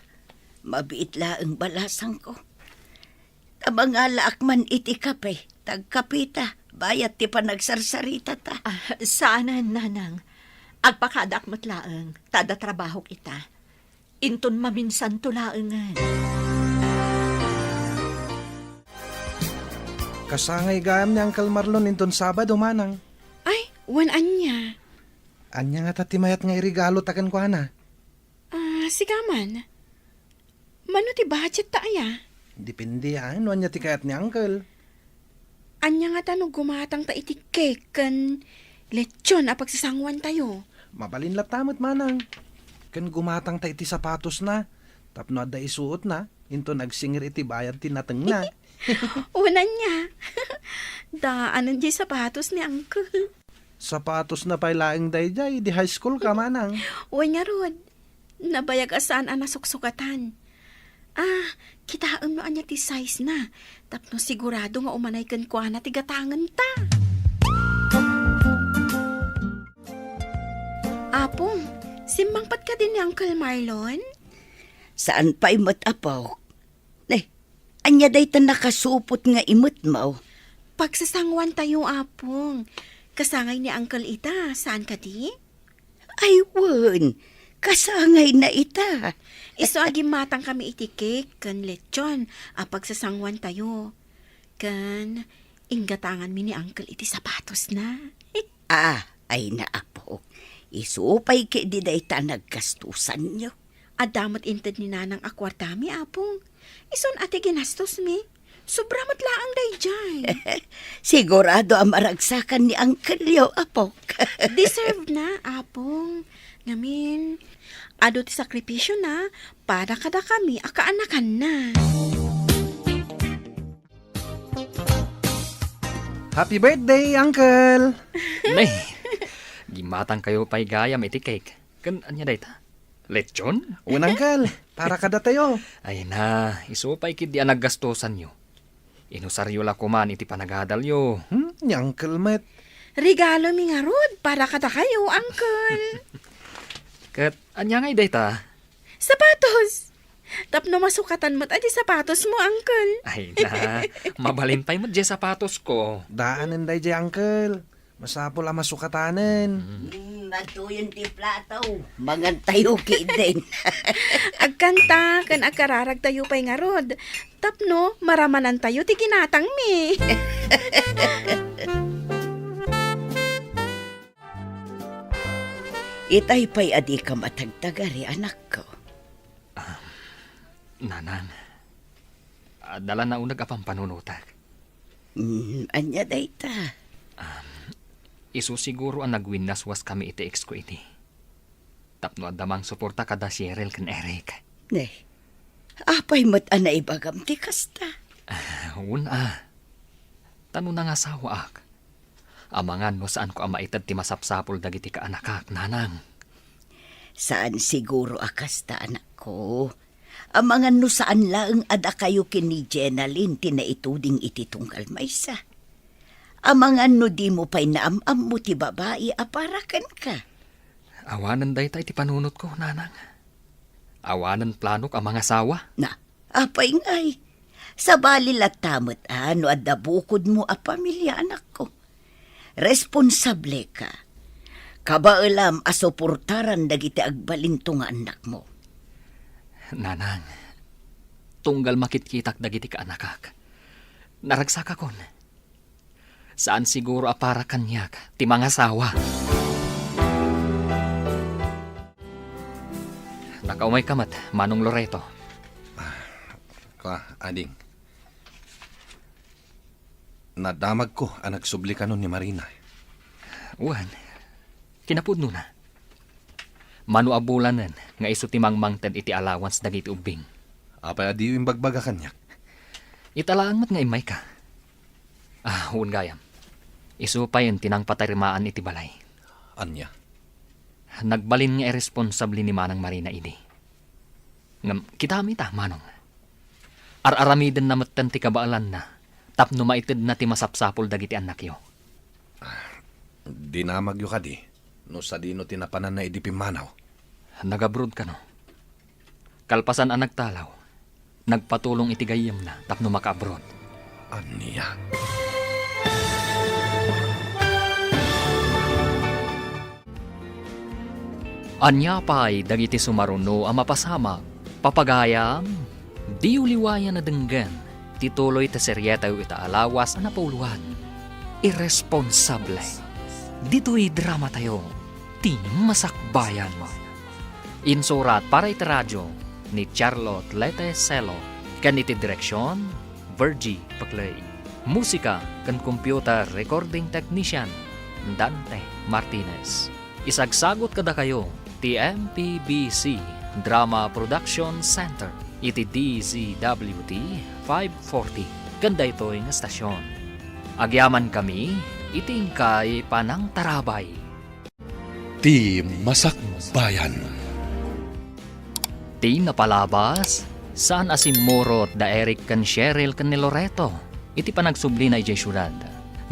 mabiit laeng, balasangko. Ta mangalaak man iti kape, ta agkapeta, bayat ti panagsarsaritata. Ah, saanen, nanang. Agpakadaak met laeng, ta adda trabahok ita. Inton maminsanto laengen. Kasangay gayam ni Uncle Marlon inton Sabado, manang. Ay, wen ania? Ania ngata ti mayat nga iregalo ta kenkuana? Ah, sika man. Mano ti budget ta aya? Depende, ah, no ania ti kayat ni Uncle. Ania ngata no gumatang ta iti cake ken lechon a pagsasanguan tayo? Mabalin latta met, manang. Ken gumatang ta iti sapatos na, tapno adda isuot na. Inton agsingir iti bayad ti natengna. Unan niya. Daanen diay sapatos ni Uncle. Sapatosna pay laeng daydiay, idi high school ka, manang. Wen ngarud, nabayag a saan a nasuksukatan. Ah, kitaem no ania ti size na, tapno sigurado nga umanay kenkuana ti gatangenta. Apong, simmangpet kadi ni Uncle Marlon? Saan pay met, Apo. Eh, ania dayta nakasupot nga imetmo? Pagsasanguan tayo, Apong. Kasangay ni Uncle ita, saan kadi? Ay, wen. Kasangay na ita. Isu a gimmatang kami iti cake ken lechon a pagsasanguan tayo. Ken inggatanganmi ni Uncle iti sapatos na. Ah, ay na, Apo. Isu pay ketdi dayta a naggastusanyo. Adda met inted ni Nanang a kuartami, Apong. Isun a ti ginastosmi. Sobra met laeng daydiay. Sigurado a maragsakan ni Uncle-yo, Apok. Deserve na, Apong. Ngamin, adu ti sakripisio na para kadakami a kaanakanna. Happy birthday, Uncle! Nay, gimmatangkayo pay gayam iti cake. Ken ania dayta? Lechon? Wen, Uncle, para kadatayo. Ay na, isu pay ketdi a naggastosanyo. Inusaryo la koman iti panagadalyo. Hmm, ni Uncle met. Regalomi ngarud para kadakayo, Uncle. Ket ania ngay dayta? Sapatos! Tapno masukatan met a di sapatosmo, Uncle. Ay na, mabalin pay met diay sapatosko. Daanen daydiay, Uncle. Masapul a masukatanen. Mm. Mm, adtoyen ti plato. Mangantayo ketdin. Agkanta ken agkararagtayo pay ngarud. Tapno maramanantayo ti ginatangmi. Itay pay a dikam a tagtagari, anakko. Ah, Nanang, adda la nauneg a pampanunotek. Mm, ania dayta? Um, isu siguro a nagwinnaswaskami iti exko idi. Tapno adda mangsuporta kada Cheryl ken Eric. Ne, apay met a naibagam ti kasta? Ah, wen a. Ta no nangasawaak, amangan no saanko a maited ti masapsapul dagiti kaanakak, Nanang. Saan siguro a kasta, anakko. Amangan no saan laeng a dakayo ken ni Jenalyn ti naituding iti tunggal maysa. Amangan no dimo pay naam-ammo ti babai a para kenka. Awanen dayta iti panunotko, Nanang. Awanen planok a mangasawa. Na, apay ngay? Sabali latta met a no adda bukodmo a pamilia, anakko. Responsable ka. Kabaelam a suportaran dagiti agbalinto nga annakmo. Nanang, tunggal makitkitak dagiti kaanakak, naragsakakon. Saan siguro a para kaniak ti mangasawa. Nakaumayka met, Manong Loreto. Ah, kua, ading. Nadamagko a nagsubli kanon ni Marina. Wen, kinapudnona. Mano a bulanen nga isu ti mangmangted iti allowance dagiti ubbing. Apay a diyo imbagbaga kaniak? Ita laeng met nga immayka. Ah, wen gayam. Isu payen ti nangpatarimaan iti balay. Ania? Nagbalin nga irresponsable ni Manang Marina idi. Ngem, kitaem ita, Manong. Ar-aramidenna metten ti kabaelanna tapno maitedna ti masapsapul dagiti annakyo. Dinamagyo kadi no sadino ti napananna idi pimmanaw? Nag-abroad kano. Kalpasan a nagtalaw, nagpatulong iti gayyemna tapno makaabroad. Ania? Ania pay dagiti sumaruno a mapasamak, papagayam? Diyo liwayan a denggen ti tuloy ti serietayo ita a lawas a napauluan, Irresponsable. Ditoy dramatayo, ti masakbayan. Insurat para iti radio ni Charlotte Lete Celo, ken iti direksion, Virgie Paclay. Musika ken computer recording technician, Dante Martinez. Isagsagut kadakayo ti M P B C Drama Production Center. iti D Z W T five forty ken daytoy nga stasyon. Agyamankami iti inkay panangtarabay. Ti Masakbayan. Ti napalabas, saan a simmurot da Eric ken Cheryl ken ni Loreto iti panagsublina idiay siudad.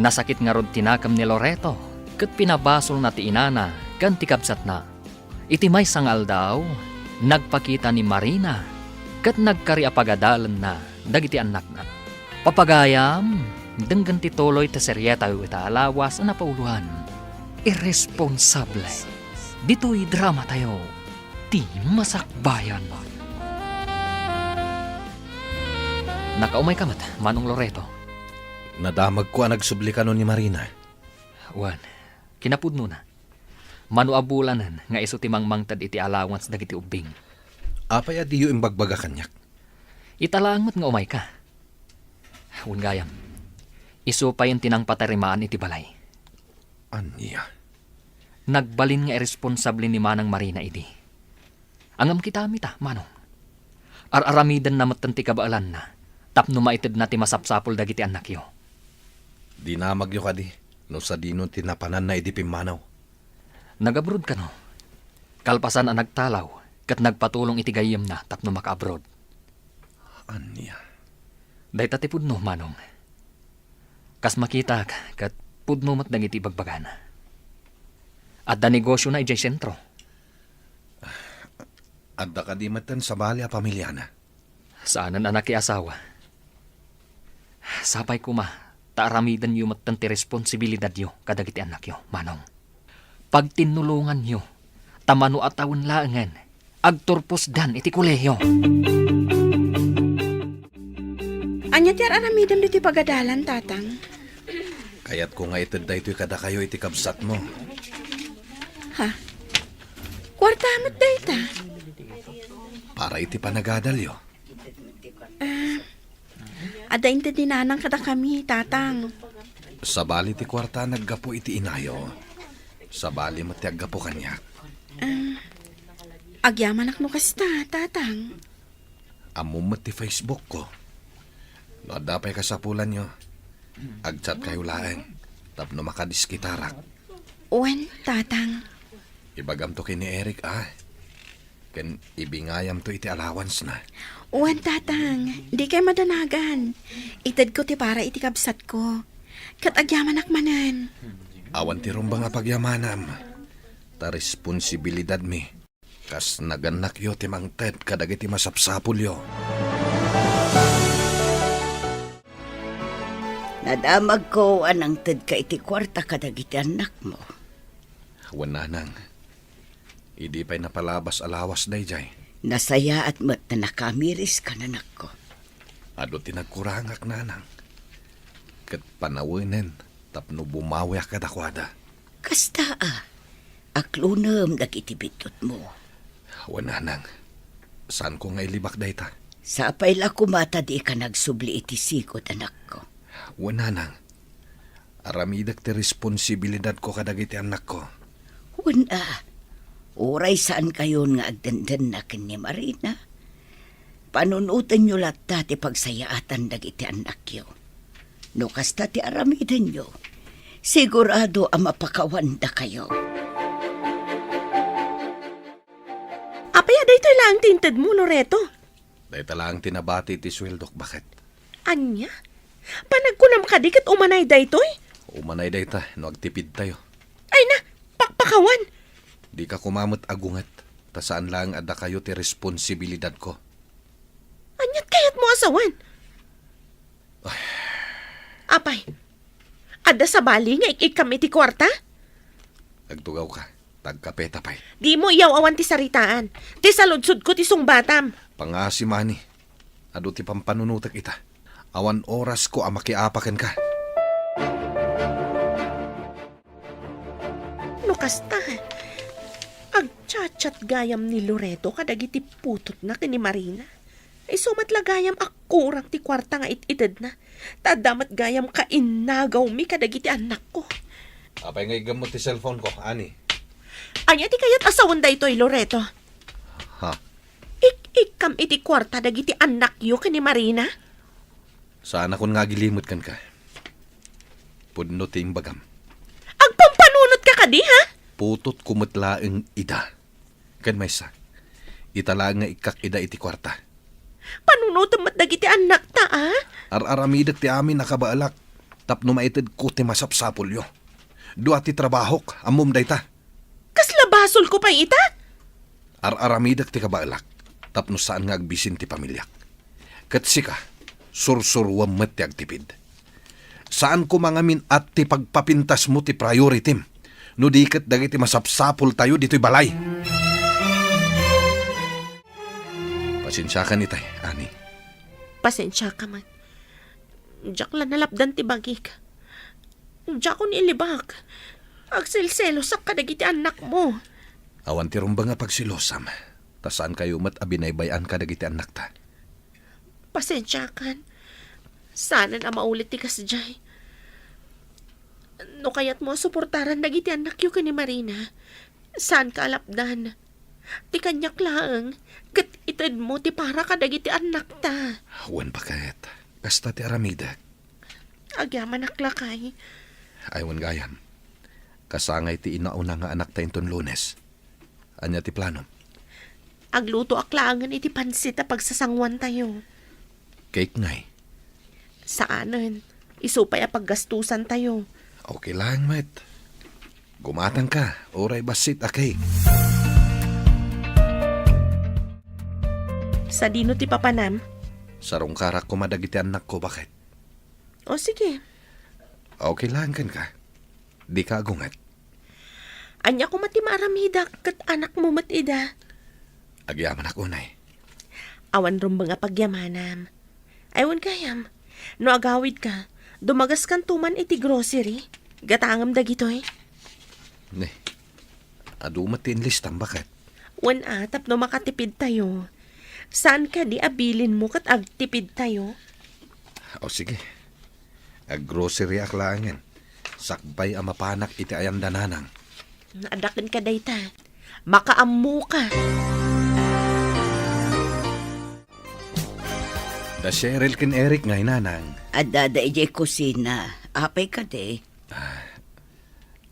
Nasakit ngarud ti nakemna ni Loreto ket pinabasolna ti inana ken ti kabsatna. Iti maysa nga aldaw, nagpakita ni Marina ket nagkari a pagadalenna dagiti annakna. Papagayam, denggen ti tuloy ti serietayo ita a lawas a napauloan. Irresponsable. Ditoy dramatayo, Ti Masakbayan. Nakaumayka met, Manong Loreto. Nadamagko a nagsubli kano ni Marina. Wen, kinapudnona. Mano a bulanen nga isu ti mangmangted iti allowance dagiti ubbing. Apay a diyo imbagbaga kaniak? Ita laeng met nga umayka. Wen gayam, isu payen ti nangpatarimaan iti balay. Ania? Nagbalin nga irresponsable ni Manang Marina idi. Ngem kitami ta, Manong. Ar-aramidenna metten ti kabaelanna tapno maitedna ti masapsapul dagiti annakyo. Dinamagyo kadi no sadino ti napananna idi pimmanaw? Nag-abroad kano. Kalpasan a nagtalaw ket nagpatulong iti gayyemna tapno maka-abroad. Ania? Dayta ti pudno, Manong. Kas makitak, ket pudno met dagiti ibagbagana. Adda negosiona idiay sentro. Adda kadi metten sabali a pamiliana? Saanen a nakiasawa. Sapay koma ta aramidenyo metten ti responsibilidadyo kadagiti annakyo, Manong. Pagtinnulonganyo, ta mano a tawen laengen, agturposdan iti kolehiyo. Ania ti ar-aramidem ditoy pagadalan, Tatang? Kayatko nga ited daytoy kadakayo iti kabsatmo. Ha? Kuarta met dayta? Para iti panagadalyo. Ah, adda inted ni Nanang kadakami, Tatang. Sabali ti kuarta naggapu iti inayo. Sabali met ti aggapu kaniak. Ah, agyamanak no kasta, Tatang. Ammom met ti Facebook ko. No adda pay kasapulanyo, agchat kayo laeng tapno makadiskitarak. Wen, Tatang. Ibagamto ken ni Eric, a. Ken ibingayamto iti allowance na. Wen, Tatang, dikay madanagan. Itedko ti para iti kabsatko. Ket agyamanak manen. Awan ti rumbeng a pagyamanam. Ta responsibilidadmi. Kas nagannakyo ti mangted kadagiti masapsapulyo. Nadamagko a nangtedka iti kuarta kadagiti annakmo. Wen, Nanang. Idi pay napalabas a lawas daydiay. Nasayaat met ta nakaamiriska, anakko. Adu ti nagkurangak, Nanang. Ket panawenen tapno bumawiak kadakuada. Kasta a, aklonem dagiti biddutmo. Wen, Nanang, saanko nga ilibak dayta. Sapay la koma ta dika nagsubli iti sigud, anakko. Wen, Nanang, aramidek ti responsibilidadko kadagiti annakko. Wen a, uray saankayon nga agdendenna ken ni Marina, panunotenyo latta ti pagsayaatan dagiti annakyo. No kasta ti aramidenyo, sigurado a mapakawandakayo. Apay a daytoy laeng ti intedmo, Loreto? Dayta laeng ti nabati iti sueldok, baket. Ania? Panagkunam kadi ket umanay daytoy? Umanay dayta no agtipidtayo. Ay na, pakpakawan! Dika koma met agunget, ta saan laeng a dakayo ti responsibilidadko. Aniat kayatmo a sawen? Ay. Apay, adda sabali nga ik-ikkam iti kuarta? Agtugawka, ta agkapeta pay. Dimo iyaw-awan ti saritaan. Ti saludsodko ti sungbatam. Pangaasim, ani. Adu ti pampanunotek ita. Awan orasko a makiapa kenka. No kasta, agchat-chat gayam ni Loreto kadagiti putotna ken ni Marina. Isu met la gayam a kurang ti kuarta nga it-itedna. Ta adda met gayam kainnagawmi kadagiti annakko. Apay nga iggammo ti cellphone ko, ani? Ania ti kayat a sawen daytoy, Loreto? Ha? Ik-ikkam iti kuarta dagiti annakyo ken ni Marina? Saanakon nga agilimut kenka. Pudno ti imbagam. Agpampanunotka kadi, ha? Putotko met laeng ida. Ken maysa, ita laeng nga ikkak ida iti kuarta. Panunotem met dagiti annakta, a? Ar-aramidek ti amin a kabaelak tapno maitedko ti masapsapulyo. Dua ti trabahok, ammom dayta. Kasla basolko pay ita? Ar-aramidek ti kabaelak tapno saan nga agbisin ti pamiliak. Ket sika, sursuruem met ti agtipid. Saan koma ngamin a ti pagpapintasmo ti prioritim no di ket dagiti masapsapultayo ditoy balay. Pasensiakan itay, Ani. Pasensiaka met. Diak la nalapdan ti bagik. Diakon ilibak. Agselselosak kadagiti annakmo. Awan ti rumbeng a pagselosam, ta saankayo met a binaybay-an kadagiti annakta. Pasensiakan. Saanen a maulit ti kasdiay. No kayatmo a suportaran dagiti annakyo ken ni Marina, saanka a lapdan. Ti kaniak laeng, ket itedmo ti para kadagiti annakta. Wen, baket. Kasta ti aramidek. Agyamanak lakay. Ay, wen gayam. Kasangay ti inauna nga anakta inton Lunes. Ania ti planom? Aglutoak laengen iti pansit a pagsasanguantayo. Cake ngay? Saanen. Isu pay a paggastusantayo. Okay lang, met. Gumatang ka, uray bassit a cake. Sadino ti papanam? Sarungkarak koma dagiti annakko, baket. O, sige. Okay lang kenka. Dika agunget. Ania koma ti maaramidak ket anakmo met ida? Agyamanak unay. Awan rumbeng a pagyamanam. Ay, wen gayam, no agawidka, dumagaskanto man iti grocery. Gatangem dagitoy. Ne, adu met ti inlistam, baket. Wen a, tapno makatipidtayo. Saan kadi a bilinmo ket agtipidtayo? O, sige. Aggroceryak laengen. Sakbay a mapanak iti ayan da Nanang. Adda kenka dayta. Makaammoka. Da Cheryl ken Eric ngay, Nanang. Adda da idiay kusina. Apay kadi? Ah,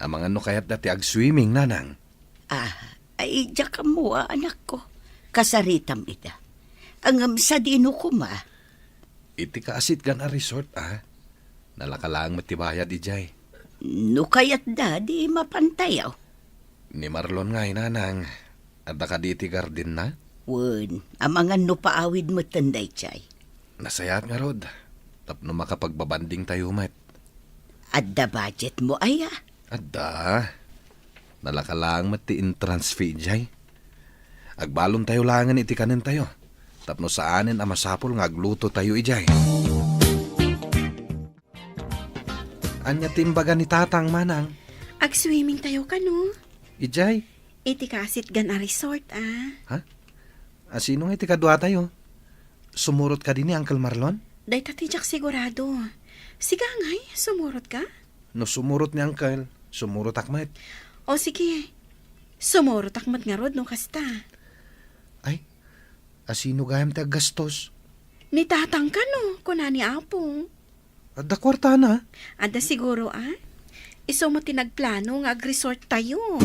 amangan no kayatda ti agswimming, Nanang. Ah, ay, diak ammo a, anakko. Kasaritam ida. Ngem sadino koma? Iti kaasitgan a resort, a. Nalaka laeng met ti bayad idiay. No kayatda, di mapantayo. Ni Marlon ngay, Nanang. Adda kadi iti gardenna? Wen, amangan no paawid metten daydiay. Nasayaat ngarud, tapno makapagbabandingtayo met. Adda budgetmo aya? Adda. Nalaka laeng met ti entrance fee idiay. Agbalontayo laengen iti kanentayo, tapno saanen a masapul nga aglutotayo idiay. Ania ti imbaga ni Tatang, Manang? Agswimmingtayo kano? Idiay? Iti kaasitgan a resort, a. Ha? A, sino nga iti kaduatayo? Sumurot kadi ni Uncle Marlon? Dayta ti diak sigurado. Sika ngay, sumurotka? No sumurot ni Uncle, sumurotak met. O sige, sumurotak met ngarud no kasta. Ay, a, sino gayam ti aggastos? Ni Tatang kano, kuna ni Apong. Adda kuartana? Adda siguro, a. Isu met ti nagplano nga agresorttayo.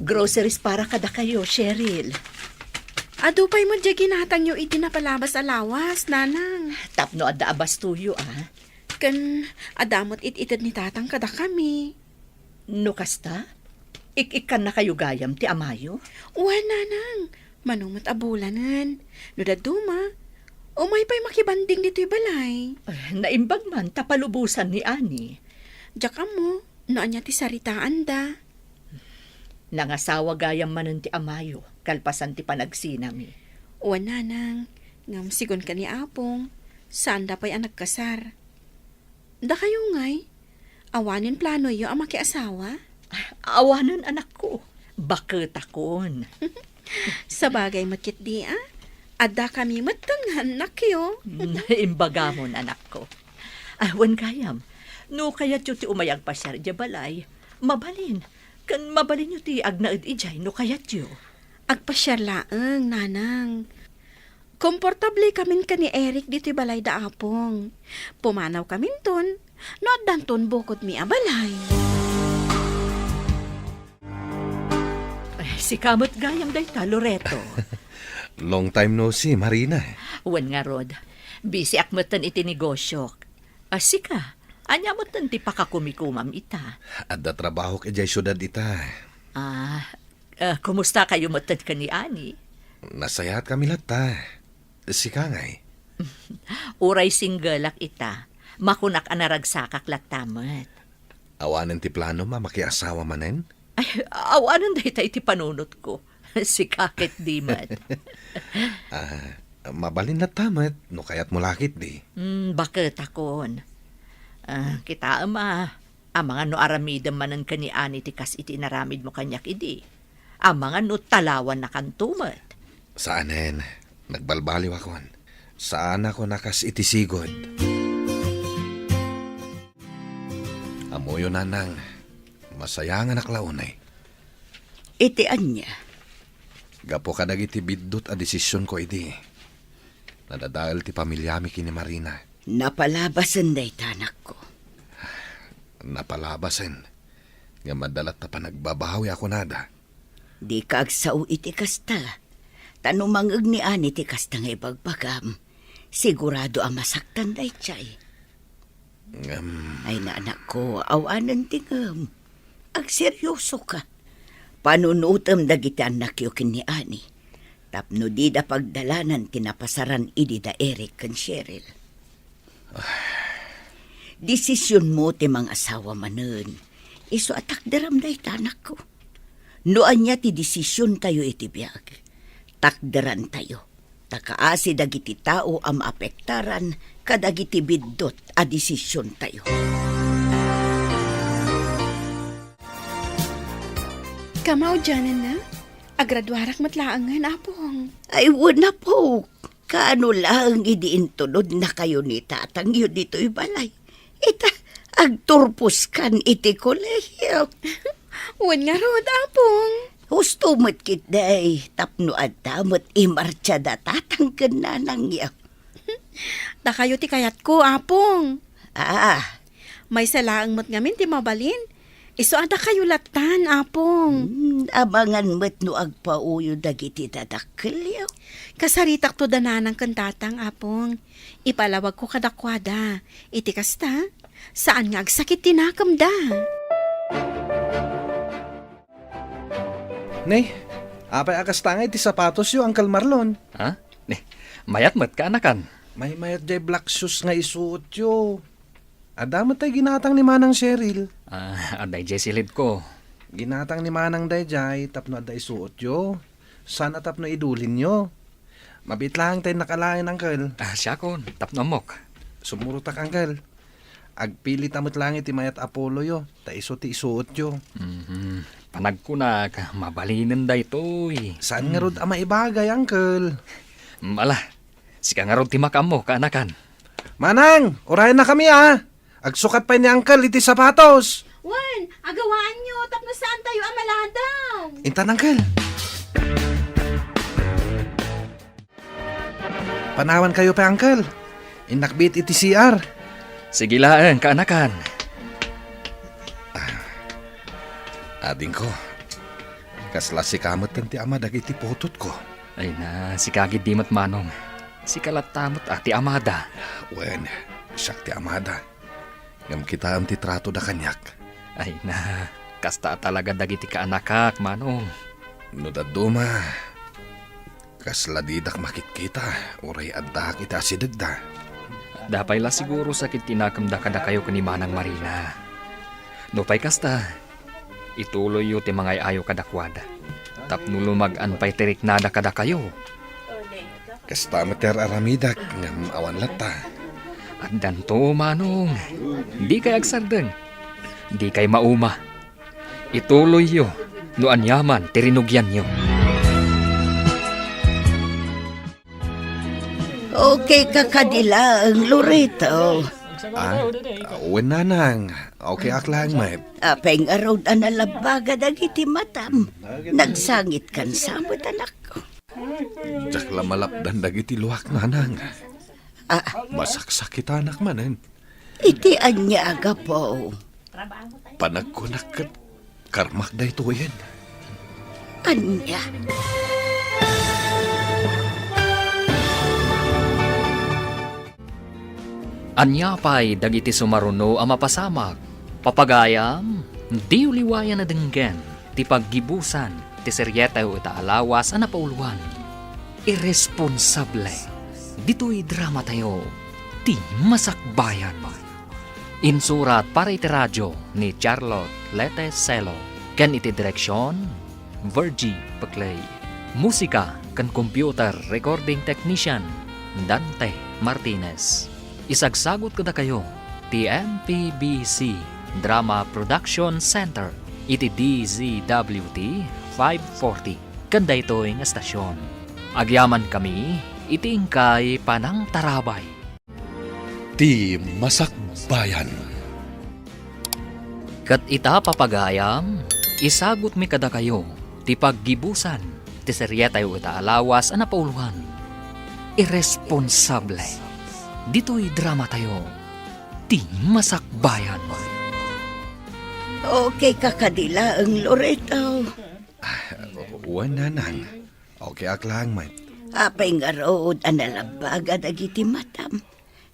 Groceries para kadakayo, Cheryl. Adu pay met diay ginatangyo iti napalabas a lawas, Nanang. Tapno adda a bastoyo, a. Ken adda met it-ited ni Tatang kadakami. No kasta, ik-ikkannakayo gayam ti amayo? Wen, Nanang. Mano met a bulanen. No dadduma, umay pay makibanding ditoy balay. Ah, naimbag man ta palubosan ni Ani. Diak ammo no ania ti saritaanda. Nangasawa gayam manen ti amayo, kalpasan ti panagsinami. Wen, Nanang, ngem sigun ken ni Apong, saanda pay a nagkasar. Dakayo ngay, awanen planoyo a makiasawa? Awanen, anakko. Baketakon. Sabagay met ketdi, a. Addakami met nga annakyo. Naimbagam, anakko. A, wen gayam, no kayatyo ti umay agpasiar idiay balay, mabalin, Ken mabalinyo ti agnaed idiay no kayatyo. Agpasiar laeng, Nanang. Komportablekamin ken ni Eric ditoy balayda, Apong. Pumanawkaminton, no addanton bukodmi a balay. Ay, sika met gayam dayta, Loreto. Long time no see, Marina. Wen ngarud, bisiak metten iti negosiok. A, sika, ania metten ti pakakumikumam ita? Adda trabahok idiay siudad ita. Ah, eh, kumusta kayo metten ken ni Ani? Nasayaat kami latta. Sika ngay? Uray singgelak ita, makunak a naragsakak latta met. Awanen ti planom a makiasawa manen? Ay, awanen dayta iti panunotko. Sika ket di met. Ah, mabalin latta met no kayatmo la ketdi. Hmm, baketakon. Ah, kitaem a, amangan no aramidem manen ken ni Ani ti kas iti inaramidmo kaniak idi. Amangan no talawannakanto met. Saanen, nagbalbaliwakon. Saanakon a kas iti sigud. Ammoyo, Nanang, masayanganak la unay. Iti ania? Gapu kadagiti biddut a desisionko idi, nadadael ti pamiliami ken ni Marina. Napalabasen dayta, anakko. Napalabasen. Ngem adda latta panagbabawi a kunada. Dika agsao iti kasta. Ta no mangngeg ni Ani ti kasta nga ibagbagam, sigurado a masaktan daydiay. Ngem... Ay, anakko, awanen ti ngem. Agseriosoka. Panunotem dagiti annakyo ken ni Ani tapno dida pagdalanan ti napasaran idi da Eric ken Cheryl. Desisionmo ti mangasawa manen. Isu a takderam dayta, anakko. No ania ti desisiontayo iti biag, takderantayo. Ta kaasi dagiti tao a maapektaran kadagiti biddut a desisiontayo. Kamaudianenna, agraduarak met laengen, Apong. Ay, wen, Apok. Kaano laeng idi intulodnakayo ni tatangyo ditoy balay? Ita, agturposkan iti kolehiyo. Wen ngarud, Apong. Husto met ketdi, tapno adda met imartsa da tatang ken nanangyo. Dakayo ti kayatko, Apong. Ah. Maysa laeng met ngamin ti mabalin. Isu a dakayo lattan, Apong. Hmm, amangan met no agpaoyo dagiti dadakkelyo. Kasaritakto da nanang ken tatang, Apong. Ipalawagko kadakuada. Iti kasta, saan nga agsakit ti nakemda. Ne, apay a kasta nga iti sapatosyo, Uncle Marlon? Ha? Ne, mayat met, kaanakan. Maymayat jay black shoes nga isuotyo. Adda met tay ginatang ni Manang Cheryl. Ah, adda idiay silidko. Ginatang ni Manang daydiay tapno adda isuotyo. Saan a tapno idulinyo. Mabiit laeng tay nakalaen, Uncle. Ah, siakon, tapno ammok. Sumurotak, Uncle. Agpilita met laeng iti mayat a poloyo, ta isu ti isuotyo. Mhm. Panagkunak, mabalinen daytoy. Saan ngarud a maibagay, Uncle? Mm, ala, sika ngarud ti makaammo, kaanakan. Manang, urayennakami, a. Agsukat pay ni Uncle iti sapatos. Wen, agawaanyo tapno saantayo a maladaw. Intan, Uncle. Panawankayo pay, Uncle. Innak biit iti C R. Sige laeng, kaanakan. Adingko, kasla sika met ti ama dagiti putotko. Ay na, sika gid di met, Manong. Sika latta met a ti amada. Wen, siak ti amada. Ngem kitaem ti tratoda kaniak. Ay na, kasta a talaga dagiti kaanakak, Manong. No dadduma, kasla didak makitkita, uray addaak iti asidegda. Adda pay la siguro sakit ti nakemda kadakayo ken ni Manang Marina. Nupay kasta, ituloyyo ti mangay-ayo kadakuada, tapno lumag-an pay ti riknada kadakayo. Kasta met ti ar-aramidek, ngem awan latta. Addanto, Manong. Dikay agsardeng. Dikay mauma. Ituloyyo no aniaman ti rinugianyo. Okay ka kadi laeng, Loreto. Ah, wen, nanang. Okay ak lang met. Apay ngarud a nalabbaga dagiti matam? Nagsangitkan sa met, anakko. Diak la malapdan dagiti luak, nanang. Ah, masaksakitanak manen. Iti ania a gapu? Panagkunak ket karmak daytoyen. Ania? Ania pay dagiti sumaruno a mapasamak? Papagayam, diyo liwayan a denggen ti paggibusan ti serietayo ita a lawas a napauloan. Irresponsable. Ditoy dramatayo, ti Masakbayan. Insurat para iti radio ni Charlotte Lete Celo, ken iti direksion, Virgie Peclay. Musika ken computer recording technician, Dante Martinez. Isagsagut kadakayo ti M P B C Drama Production Center iti D Z W T five forty ken daytoy nga estasion. Agyamankami iti inkay panangtarabay. Ti Masakbayan. Ket ita, papagayam, isagutmi kadakayo ti paggibusan ti serietayo ita a lawas a napauloan. Irresponsable. Ditoy dramatayo, ti Masakbayan. Okay ka kadi laeng, Loreto? Ah, wen, nanang. Okay ak lang met. Apay ngarud a nalabbaga dagiti matam?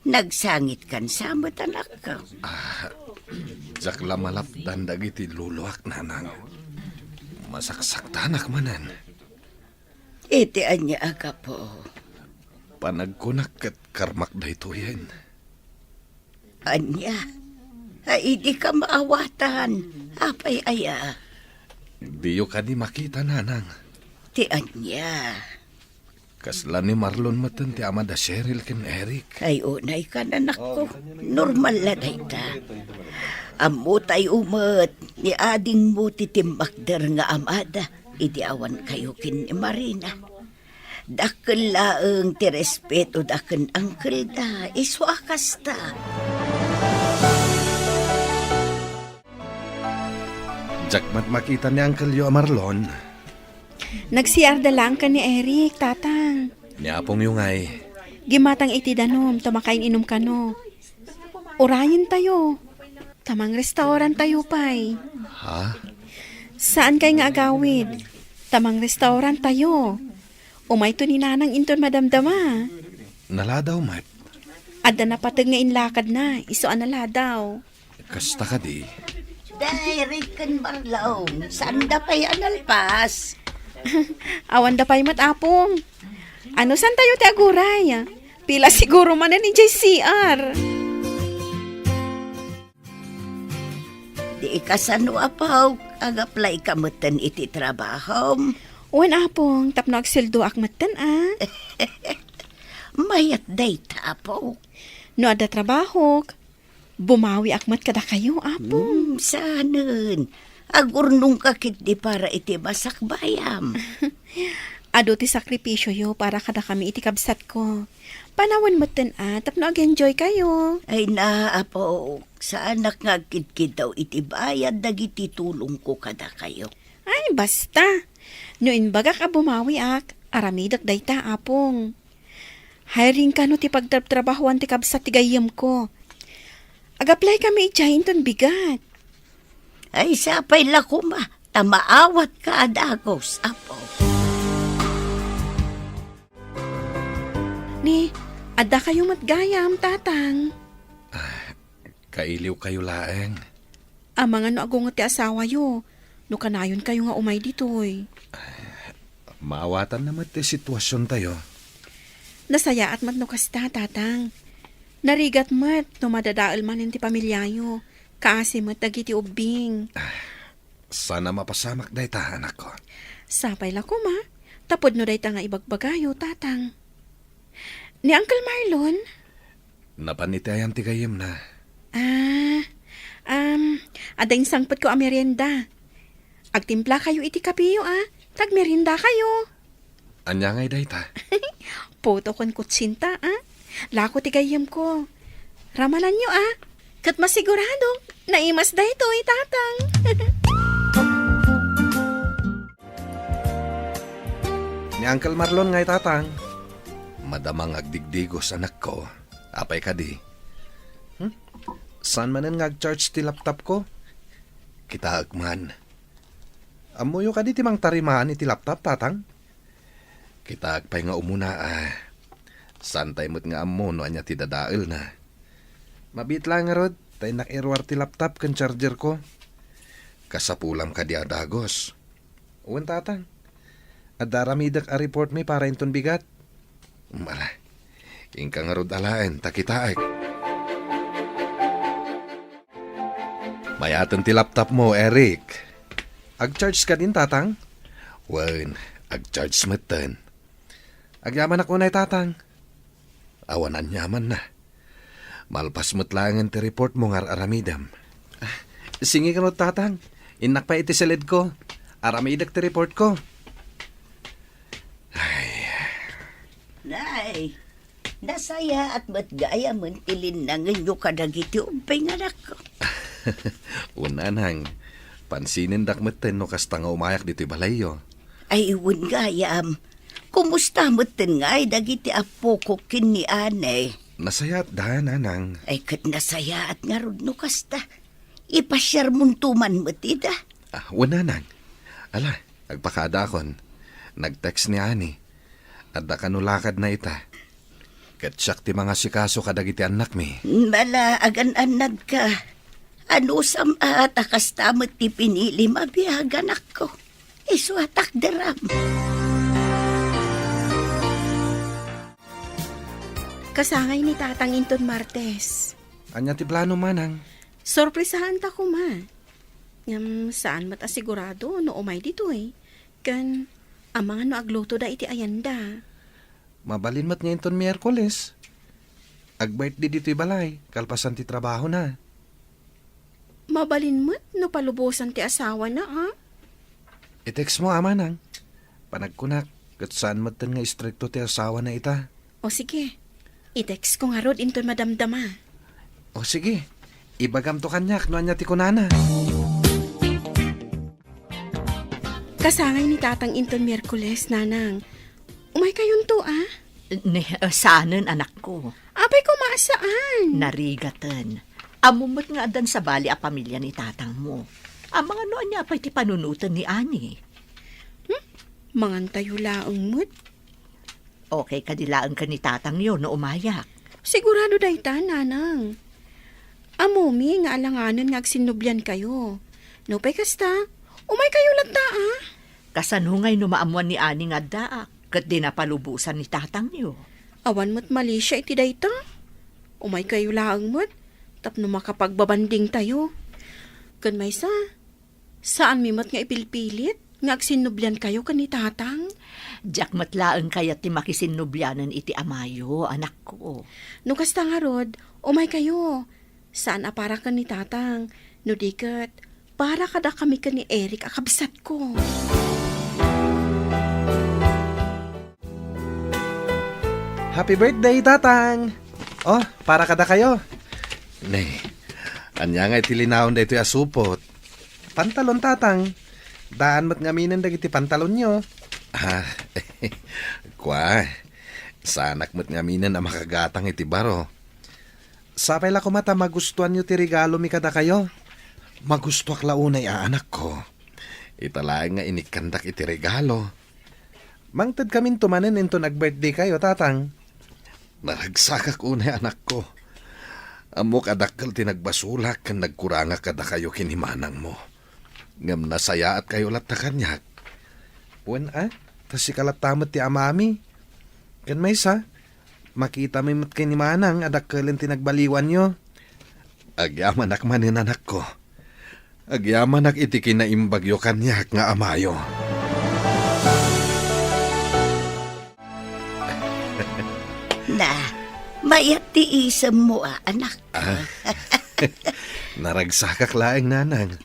Nagsangitkan sa met, anakko. Ah, diak la malapdan dagiti luluak, nanang. Masaksaktanak manen. Iti ania a gapu? Panagkunak ket karmak daytoyen. Ania? Ay, idi ka maawatan. Apay aya? Diyo kadi makita, nanang. Ti ania? Kasla ni Marlon metten ti ama da Cheryl ken Eric. Ay, unay ka, anakko. Normal la dayta. Ammotayo met ni adingmo ti timmakder nga amada idi awan kayo ken ni Marina. Dakkel laeng ti respetoda ken angkelda, isu a kasta. Diak met makita ni angkelyo a Marlon. Nag-C R da laeng ken ni Eric, Tatang. Ni apongyo ngay? Gimmatang iti danum, ta makain-inum kano. Urayentayo. Ta mangrestaurantayo pay. Ha? Saankay nga agawid. Ta mangrestaurantayo. Umayto ni Nanang inton madamdama. Naladaw met. Adda napateg nga inlakadna, isu a naladaw. Kasta kadi? Derek ken Marlon, saanda pay a nalpas? Awanda pay met, Apong. Ano, saantayo ti aguray? Pila siguro manen idiay C R? Di kasano, Apok? Ag-apply ka metten iti trabahom? Wen, Apong, tapno agsueldoak metten, a. Mayat dayta, Apok. No adda trabahok, bumawiak met kadakayo, Apong. Hmm, saanen. Agurnongka ketdi para iti masakbayam. Adu ti sakripisioyo para kadakami iti kabsatko. Panawen metten a, tapno ag-enjoy kayo. Ay na, Apok, saanak nga agkidkiddaw iti bayad dagiti tulongko kadakayo. Ay, basta. No imbagak a bumawiak, aramidek dayta, Apong. Hiring kano ti pagtrabtrabahoan ti kabsat ti gayyemko. Ag-apply kami idiay inton bigat. Ay, sapay la koma, ta maawatka a dagus, Apo. Ni, adda kayo met gayam, Tatang. Ah, kailiw kayo laeng. Amangan no agunget ti asawayo, no kanayon kayo nga umay ditoy. Maawatanna met ti sitwasiontayo. Nasayaat met no kasta, Tatang. Narigat met no madadael manen ti pamiliayo. Kaasi met dagiti ubbing. Saan a mapasamak dayta, anakko. Sapay la koma, ta pudno dayta nga ibagbagayo, Tatang. Ni Uncle Marlon? Napan iti ayan ti gayyemna. Ah, um, adda insangpetko a merienda. Agtimpla kayo iti kapeyo, a. Ta agmerienda kayo. Ania ngay dayta? Puto ken kutsinta, a. Lako ti gayyemko. Ramalanyo, a. Ket masigurado, naimas daytoy, Tatang. Ni Uncle Marlon ngay, Tatang. Madama nga agdigdigos, anakko. Apay kadi? Hmm? Saan manen nga ag-charge ti laptop ko? Kitaek man. Ammoyo kadi ti mangtarimaan iti laptop, Tatang? Kitaek pay nga umuna, a. Saantay met nga ammo no ania ti dadaelna. Mabiit laeng ngarud, ta innak iruar ti laptop ken charger ko. Kasapulam kadi a dagus. Wen, Tatang. Adda aramidek a report mi para inton bigat. Mala. Inka ngarud alaen, ta kitaek. Mayaten ti laptop mo, Eric. Ag-charge kadin, Tatang? Wen, ag-charge metten. Agyamanak unay, Tatang. Awan aniamanna. Malpas met laengen ti report mo nga ar-aramidem. Sige kano, Tatang. Innak pay iti siled ko. Aramidek ti report ko. Ay. Nay, nasayaat met gayamen ti linnangenyo kadagiti ubbing, anakko. Wen, Nanang, pansinendak metten no kasta nga umayak ditoy balayyo. Ay, wen gayam. Kumusta metten ngay dagiti appoko ken ni Anay? Nasayaatda, Nanang. Ay, ket nasayaat ngarud no kasta. Ipasiarmonto man met ida. Ah, wen, Nanang. Ala, agpakadaakon. Nag-text ni Ani. Adda kano lakadna ita. Ket siak ti mangasikaso kadagiti annakmi. Mala, agan-annadka. Anusam a ta kasta met ti pinilim a biag, anakko. Isu a takderam. Kasangay ni Tatang inton Martes. Ania ti plano, Manang? Sorpresaanta koma. Ngem saan met a sigurado no umay ditoy. Ken, amangan no aglutoda iti ayanda. Mabalin met nga inton Miyerkules. Ag-birthday ditoy balay, kalpasan ti trabahona. Mabalin met no palubosan ti asawana, a? I-text mo, a, Manang. Panagkunak, ket saan metten nga istrikto ti asawana ita. O sige, i-text ko ngarud inton madamdama. O sige, ibagamto kaniak no ania ti kunana. Kasangay ni Tatang inton Miyerkules, Nanang. Umaykayonto, a? Ne, eh, saanen, anakko. Apay koma a saan? Narigaten. Ammom met nga addan sabali a pamilia ni tatangmo. Amangan no ania pay ti panunoten ni Ani. Hmm? Mangantayo laeng met. Okay kadi laeng ken ni tatangyo no umayak? Sigurado dayta, Nanang. Ammomi nga alanganen nga agsinnubliankayo. Nupay kasta, umaykayo latta, a? Kasano ngay no maammoan ni Ani nga addaak, ket dina palubosan ni tatangyo? Awan met malisia iti dayta. Umaykayo laeng met, tapno makapagbabandingtayo. Ken maysa, saanmi met nga ipilpilit nga agsinnubliankayo ken ni Tatang? Diak met laeng kayat ti makisinnublianen iti amayo, anakko. No kasta ngarud, umaykayo. Saan a para ken ni Tatang, no di ket, para kadakami ken ni Eric a kabsatko. Happy birthday, Tatang! Oh, para kadakayo. Ne, ania ngay ti linaon daytoy a supot? Pantalon, Tatang. Daan met ngaminen dagiti pantalonyo. Ah, kua, saanak met ngaminen a makagatang iti baro. Sapay la koma ta magustuanyo ti regalomi kadakayo. Magustuak la unay a anakko. Ita laeng nga inikkandak iti regalo. Mangtedkaminto manen inton ag-birthday kayo, Tatang. Naragsakak unay, anakko. Ammok a dakkel ti nagbasolak ken nagkurangak kadakayo ken ni manangmo. Ngem nasayaatkayo latta kaniak. Wen a, ta sika latta met ti amami. Ken maysa, makitami met ken ni manang a dakkelen ti nagbaliwanyo. Agyamanak manen, anakko. Agyamanak iti kinaimbagyo kaniak nga amayo. Na, mayat ti isemmo a, anak. Ah, naragsakak laeng, nanang.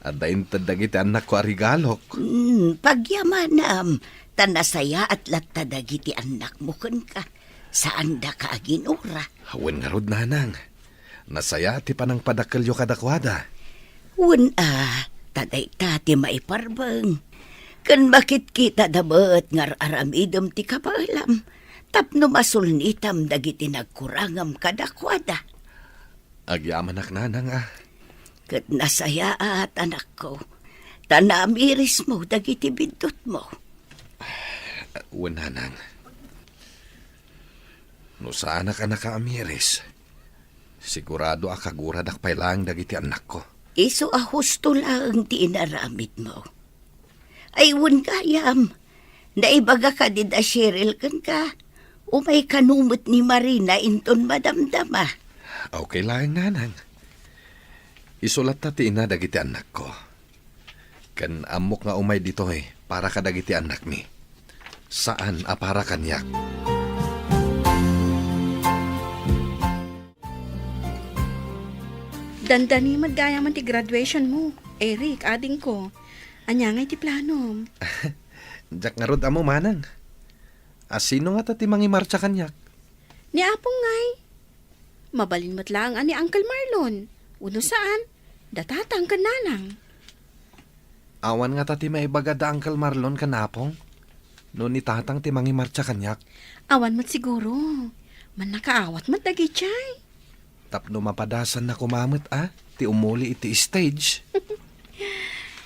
Adda inted dagiti annakko a regalok. Hmm, pagyamanam, ta nasayaat latta dagiti annakmo kenka. Saandaka a ginura. Wen ngarud, nanang. Nasaya ti panangpadakkelyo kadakuada. Wen a, ta dayta ti maiparbeng. Ken makitkitada met nga ar-aramidem ti kabaelam tapno masulnitam dagiti nagkurangam kadakuada. Agyamanak, nanang, a. Ket nasayaat, anakko, ta naamirismo dagiti biddutmo. Wen, nanang. No saanak a nakaamiris, sigurado a kaguradak pay laeng dagiti annakko. Isu a husto laeng ti inaramidmo. Ay, wen gayam, naibaga kadi da Cheryl kenka, umay kano met ni Marina inton madamdama. Okay laeng, nanang. Isu latta ti ina dagiti annakko. Ken ammok nga umay ditoy para kadagiti annakmi. Saan a para kaniak. Dandani met gayam ti graduation mo, Eric, adingko. Ania ngay ti planom? Diak ngarud ammo, manang. A, sino ngata ti mangimartsa kaniak? Ni Apong ngay. Mabalin met laeng a ni Uncle Marlon. Wenno saan, da Tatang ken Nanang. Awan ngata ti maibaga da Uncle Marlon ken Apong? No ni Tatang ti mangimartsa kaniak? Awan met siguro. Mannakaawat met dagiti ay. Tapno mapadasanna koma met a ti umuli iti stage.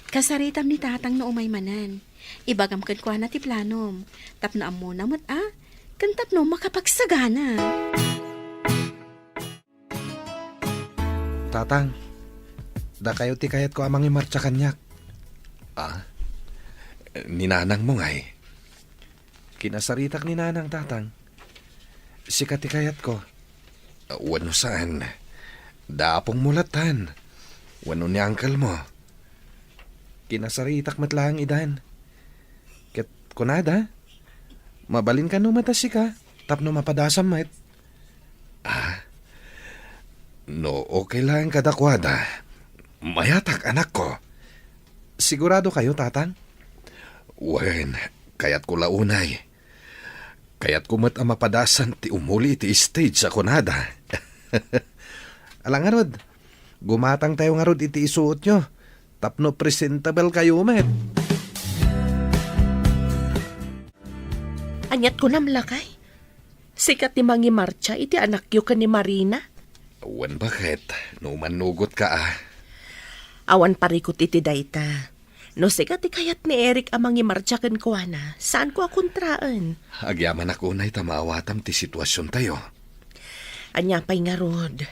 Kasaritam ni Tatang no umay manen. Ibagam kenkuana ti planom. Tapno ammona met a, ken tapno makapagsagana. Tatang, dakayo ti kayatko a mangimartsa kaniak. Ah? Ni nanangmo ngay? Kinasaritak ni nanang, Tatang. Sika ti kayatko. Wenno saan, da apongmo lattan. Wenno ni uncle mo. Kinasaritak met laeng idan. Ket kunada, mabalin kano met a sika, tapno mapadasam met. Ah, no okay laeng kadakuada, mayatak, anakko. Sigurado kayo, Tatang? Wen, kayatko la unay. Kayatko met a mapadasan ti umuli iti stage a kunada. Ala ngarud, gumatang tayo ngarud iti isuotyo, tapno presentable kayo met. Aniat kunam, lakay? Sika ti mangimartsa iti anakyo ken ni Marina? Wen, baket, no mannugot ka, a. Awan parikut iti dayta. No sika ti kayat ni Eric a mangimartsa kenkuana, saanko a kontraen. Agyamanak unay ta maawatam ti situasiontayo. Ania pay ngarud?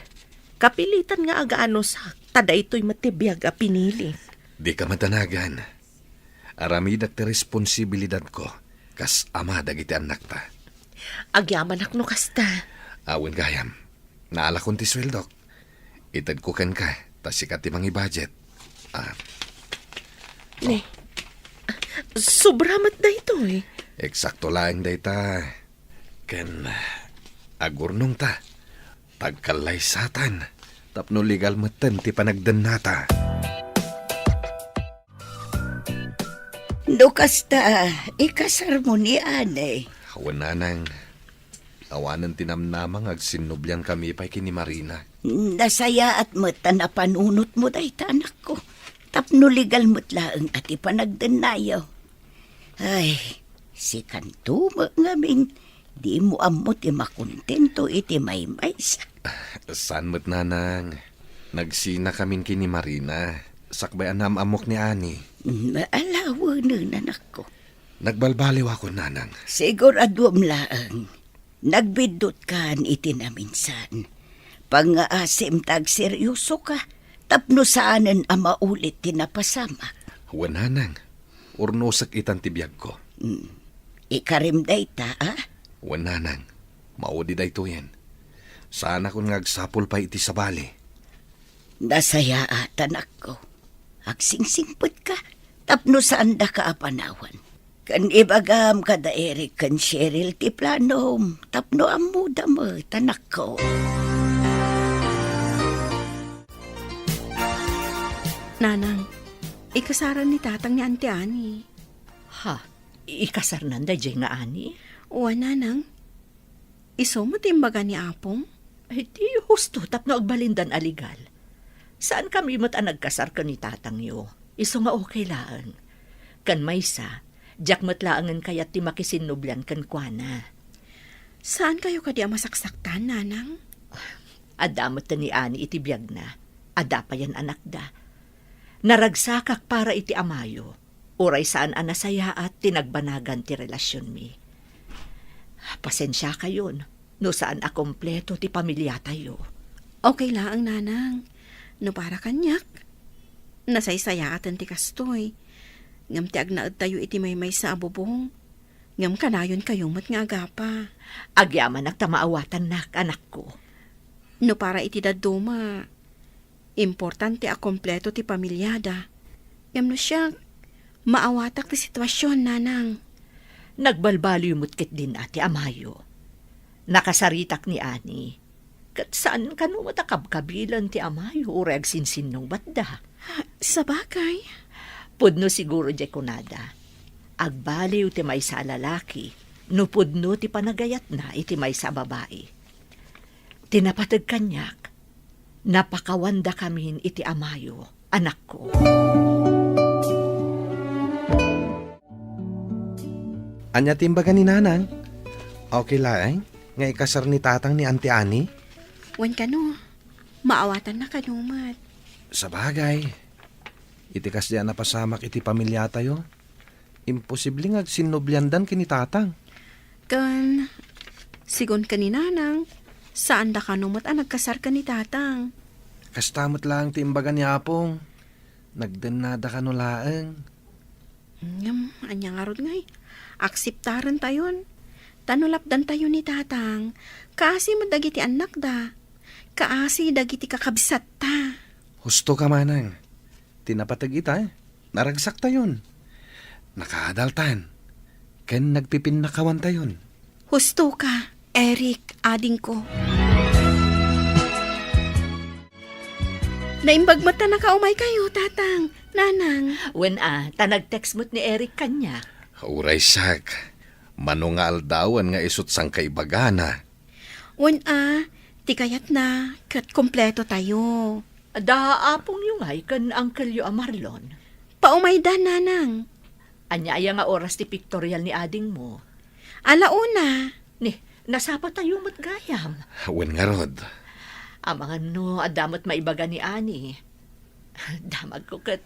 Kapilitan nga agaanosak, ta daytoy met ti biag a pinili. Dika madanagan. Aramidak ti responsibilidadko kas ama dagiti annakta. Agyamanak no kasta. Awan gayam. Naalakon ti sueldok. Itedko kenka, ta sika ti mangi-budget. Ah. Ne. Sobra met daytoy. Eksakto laeng dayta. Ken agurnongta. Tagkallaysatan. Tapno legal metten ti panagdennata. No kasta, ikasarmo ni Ani. Wen, nanang. Awanen ti namnama nga agsinnublian kami pay ken ni Marina. Nasayaat met ta napanunotmo dayta, anakko. Tapno legal met laeng a ti panagdennayo. Ay, sikanto met ngamin, dimo ammo ti makontento iti maymaysa. Saan met, nanang. Nagsinakamin ken ni Marina, sakbay a naam-ammok ni Ani. Mm, alawenen, anakko. Nagbalbaliwakon, nanang. Siguraduem laeng. Nagbiddutka iti naminsan. Pangngaasim ta agseryosoka, tapno saanen a maulit ti napasamak. Wen, nanang. Urnosek itan ti biagko. Mm. Ikarim dayta, a? Wen, nanang. Maudi daytoyen. Saanakon nga agsapul pay iti sabali. Nasayaat, anakko. Agsingsingpetka, tapno saandaka a panawan. Ken ibagam kada Eric ken Cheryl ti planom, tapno ammoda met, anakko. Nanang, ikasaran ni Tatang ni Auntie Annie. Ha? Ikasarnan daydiay nga Annie? Wen, nanang. Isu met ti imbaga ni Apong? Ay, ti husto tapno agbalindan a legal. Saankami met a nagkasar ken ni tatangyo. Isu nga okay laeng. Ken maysa, diak met laengen kayat ti makisinnublian kenkuana. Saankayo kadi a masaksaktan, Nanang? Adda met ni Ani iti biagna. Adda payen anakda. Naragsakak para iti amayo. Uray saan a nasayaat ti nagbanagan ti relasionmi. Pasensiakayon no saan a kompleto ti pamiliatayo. Okay laeng, Nanang. No para kaniak, nasaysayaaten ti kastoy. Ngem ti agnaedtayo iti maymaysa a bubong, ngem kanayonkayo met nga agapa. Agyamanak ta maawatannak, anakko. No para iti dadduma, importante a kompleto ti pamiliada. Ngem no siak, maawatak ti situasion, Nanang. Nagbalbaliw met ketdin a ti amayo. Nakasaritak ni Ani, ket saan kano met a kabkabilan ti amayo uray agsinsinnungbatda. Sabagay. Pudno siguro diay kunada. Agbaliw ti maysa a lalaki no pudno ti panagayatna iti maysa a babai. Ti napateg kaniak, napakawandakamin iti amayo, anakko. Ania ti imbaga ni Nanang? Okay laeng nga ikasar ni Tatang ni Auntie Annie? Wen kano, maawatanna kano met. Sabagay, iti kasdi a napasamak iti pamiliatayo, imposible nga agsinnubliandan ken ni Tatang. Ken, sigun ken ni Nanang, saanda kano met a nagkasar ken ni Tatang. Kasta met laeng ti imbaga ni Apong. Nagdennada kano laeng. Ngem, ania ngarud ngay? Akseptarentayon. Ta no lapdantayo ni Tatang, kaasi met dagiti annakda. Kaasi dagiti kakabsatta. Husto ka, Manang. Ti napateg ita, naragsaktayon. Nakaadaltan. Ken nagpipinnakawantayon. Husto ka, Eric, adingko. Naimbag met ta nakaumaykayo, Tatang, Nanang. Wen a, ta nag-text met ni Eric kaniak. Uray siak, mano nga aldawen nga isut' sangkaibagana. Wen a, ti kayatna, ket kompleto tayo. Da apongyo ngay ken angkelyo a Marlon? Paumayda, Nanang. Ania aya nga oras ti pictorial ni adingmo? Ala una. Ni, nasapatayo met gayam. Wen ngarud. Amangan no adda met maibaga ni Ani. Damagko ket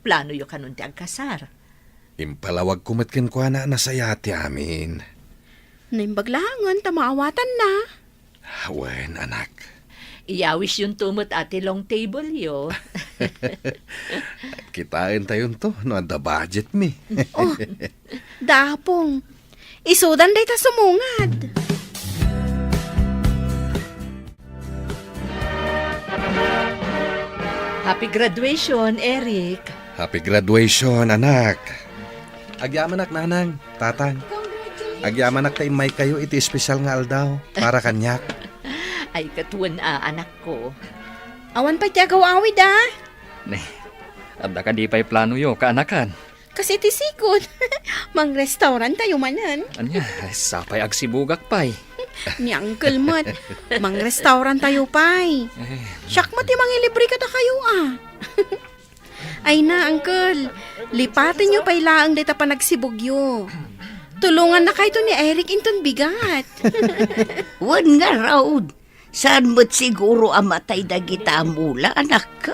planoyo kanon ti agkasar. Impalawagko met kenkuana a nasayaat ti amin. Naimbag laengen ta maawatanna. Wen, anak. Iyawisyonto met a ti long table-yo. Kitaentayonto no adda budget mi. Oh, da Apong. Isudan dayta sumungad. Happy graduation, Eric. Happy graduation, anak. Agyamanak, Nanang, Tatang. Agyamanak ta immaykayo iti espesyal nga aldaw para kaniak. Ay, ket wen a, anakko. Awan pay ti agaw-awid, a? Ne, adda kadi pay planoyo, kaanakan? Kas iti sigud, mangrestaurantayo manen. Ania, sapay agsibugak pay. Ni uncle met, mangrestaurantayo pay. Eh. Siak met ti mangilibre kadakayo, a. Ay na, uncle, lipatenyo pay laeng dayta panagsibugyo. Tulongannakayto ni Eric inton bigat. Wen ngarud, saan met siguro a matay dagita a mula, anakko?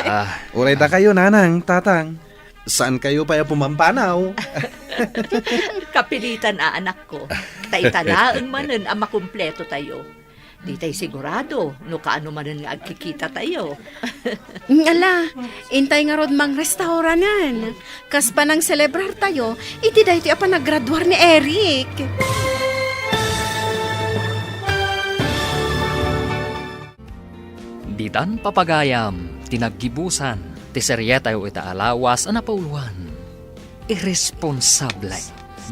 Ah. Uray dakayo, Nanang, Tatang. Saankayo pay a pumampanaw? Kapilitan a, anakko. Ta ita laeng manen a makumpletotayo. Ditay sigurado no kaano manen nga agkikitatayo. Ala, intay ngarud mangrestauranen. Kas panangselebrar tayo iti daytoy a panagraduar ni Eric. Ditan papagayam ti naggibusan ti serietayo ita a lawas a napauluan, Irresponsable.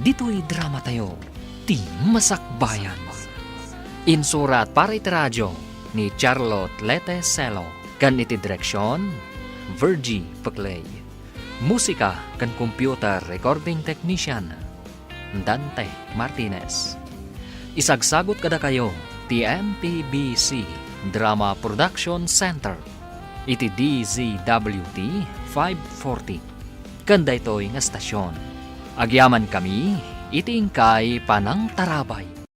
Ditoy dramatayo, Ti Masakbayan. Insurat para iti radio ni Charlotte Lete Celo, ken iti direksion, Virgie Peclay. Musika ken computer recording technician, Dante Martinez. Isagsagut kadakayo ti M P B C Drama Production Center iti D Z W T five forty ken daytoy nga stasyon. Agyamankami iti inkay panangtarabay.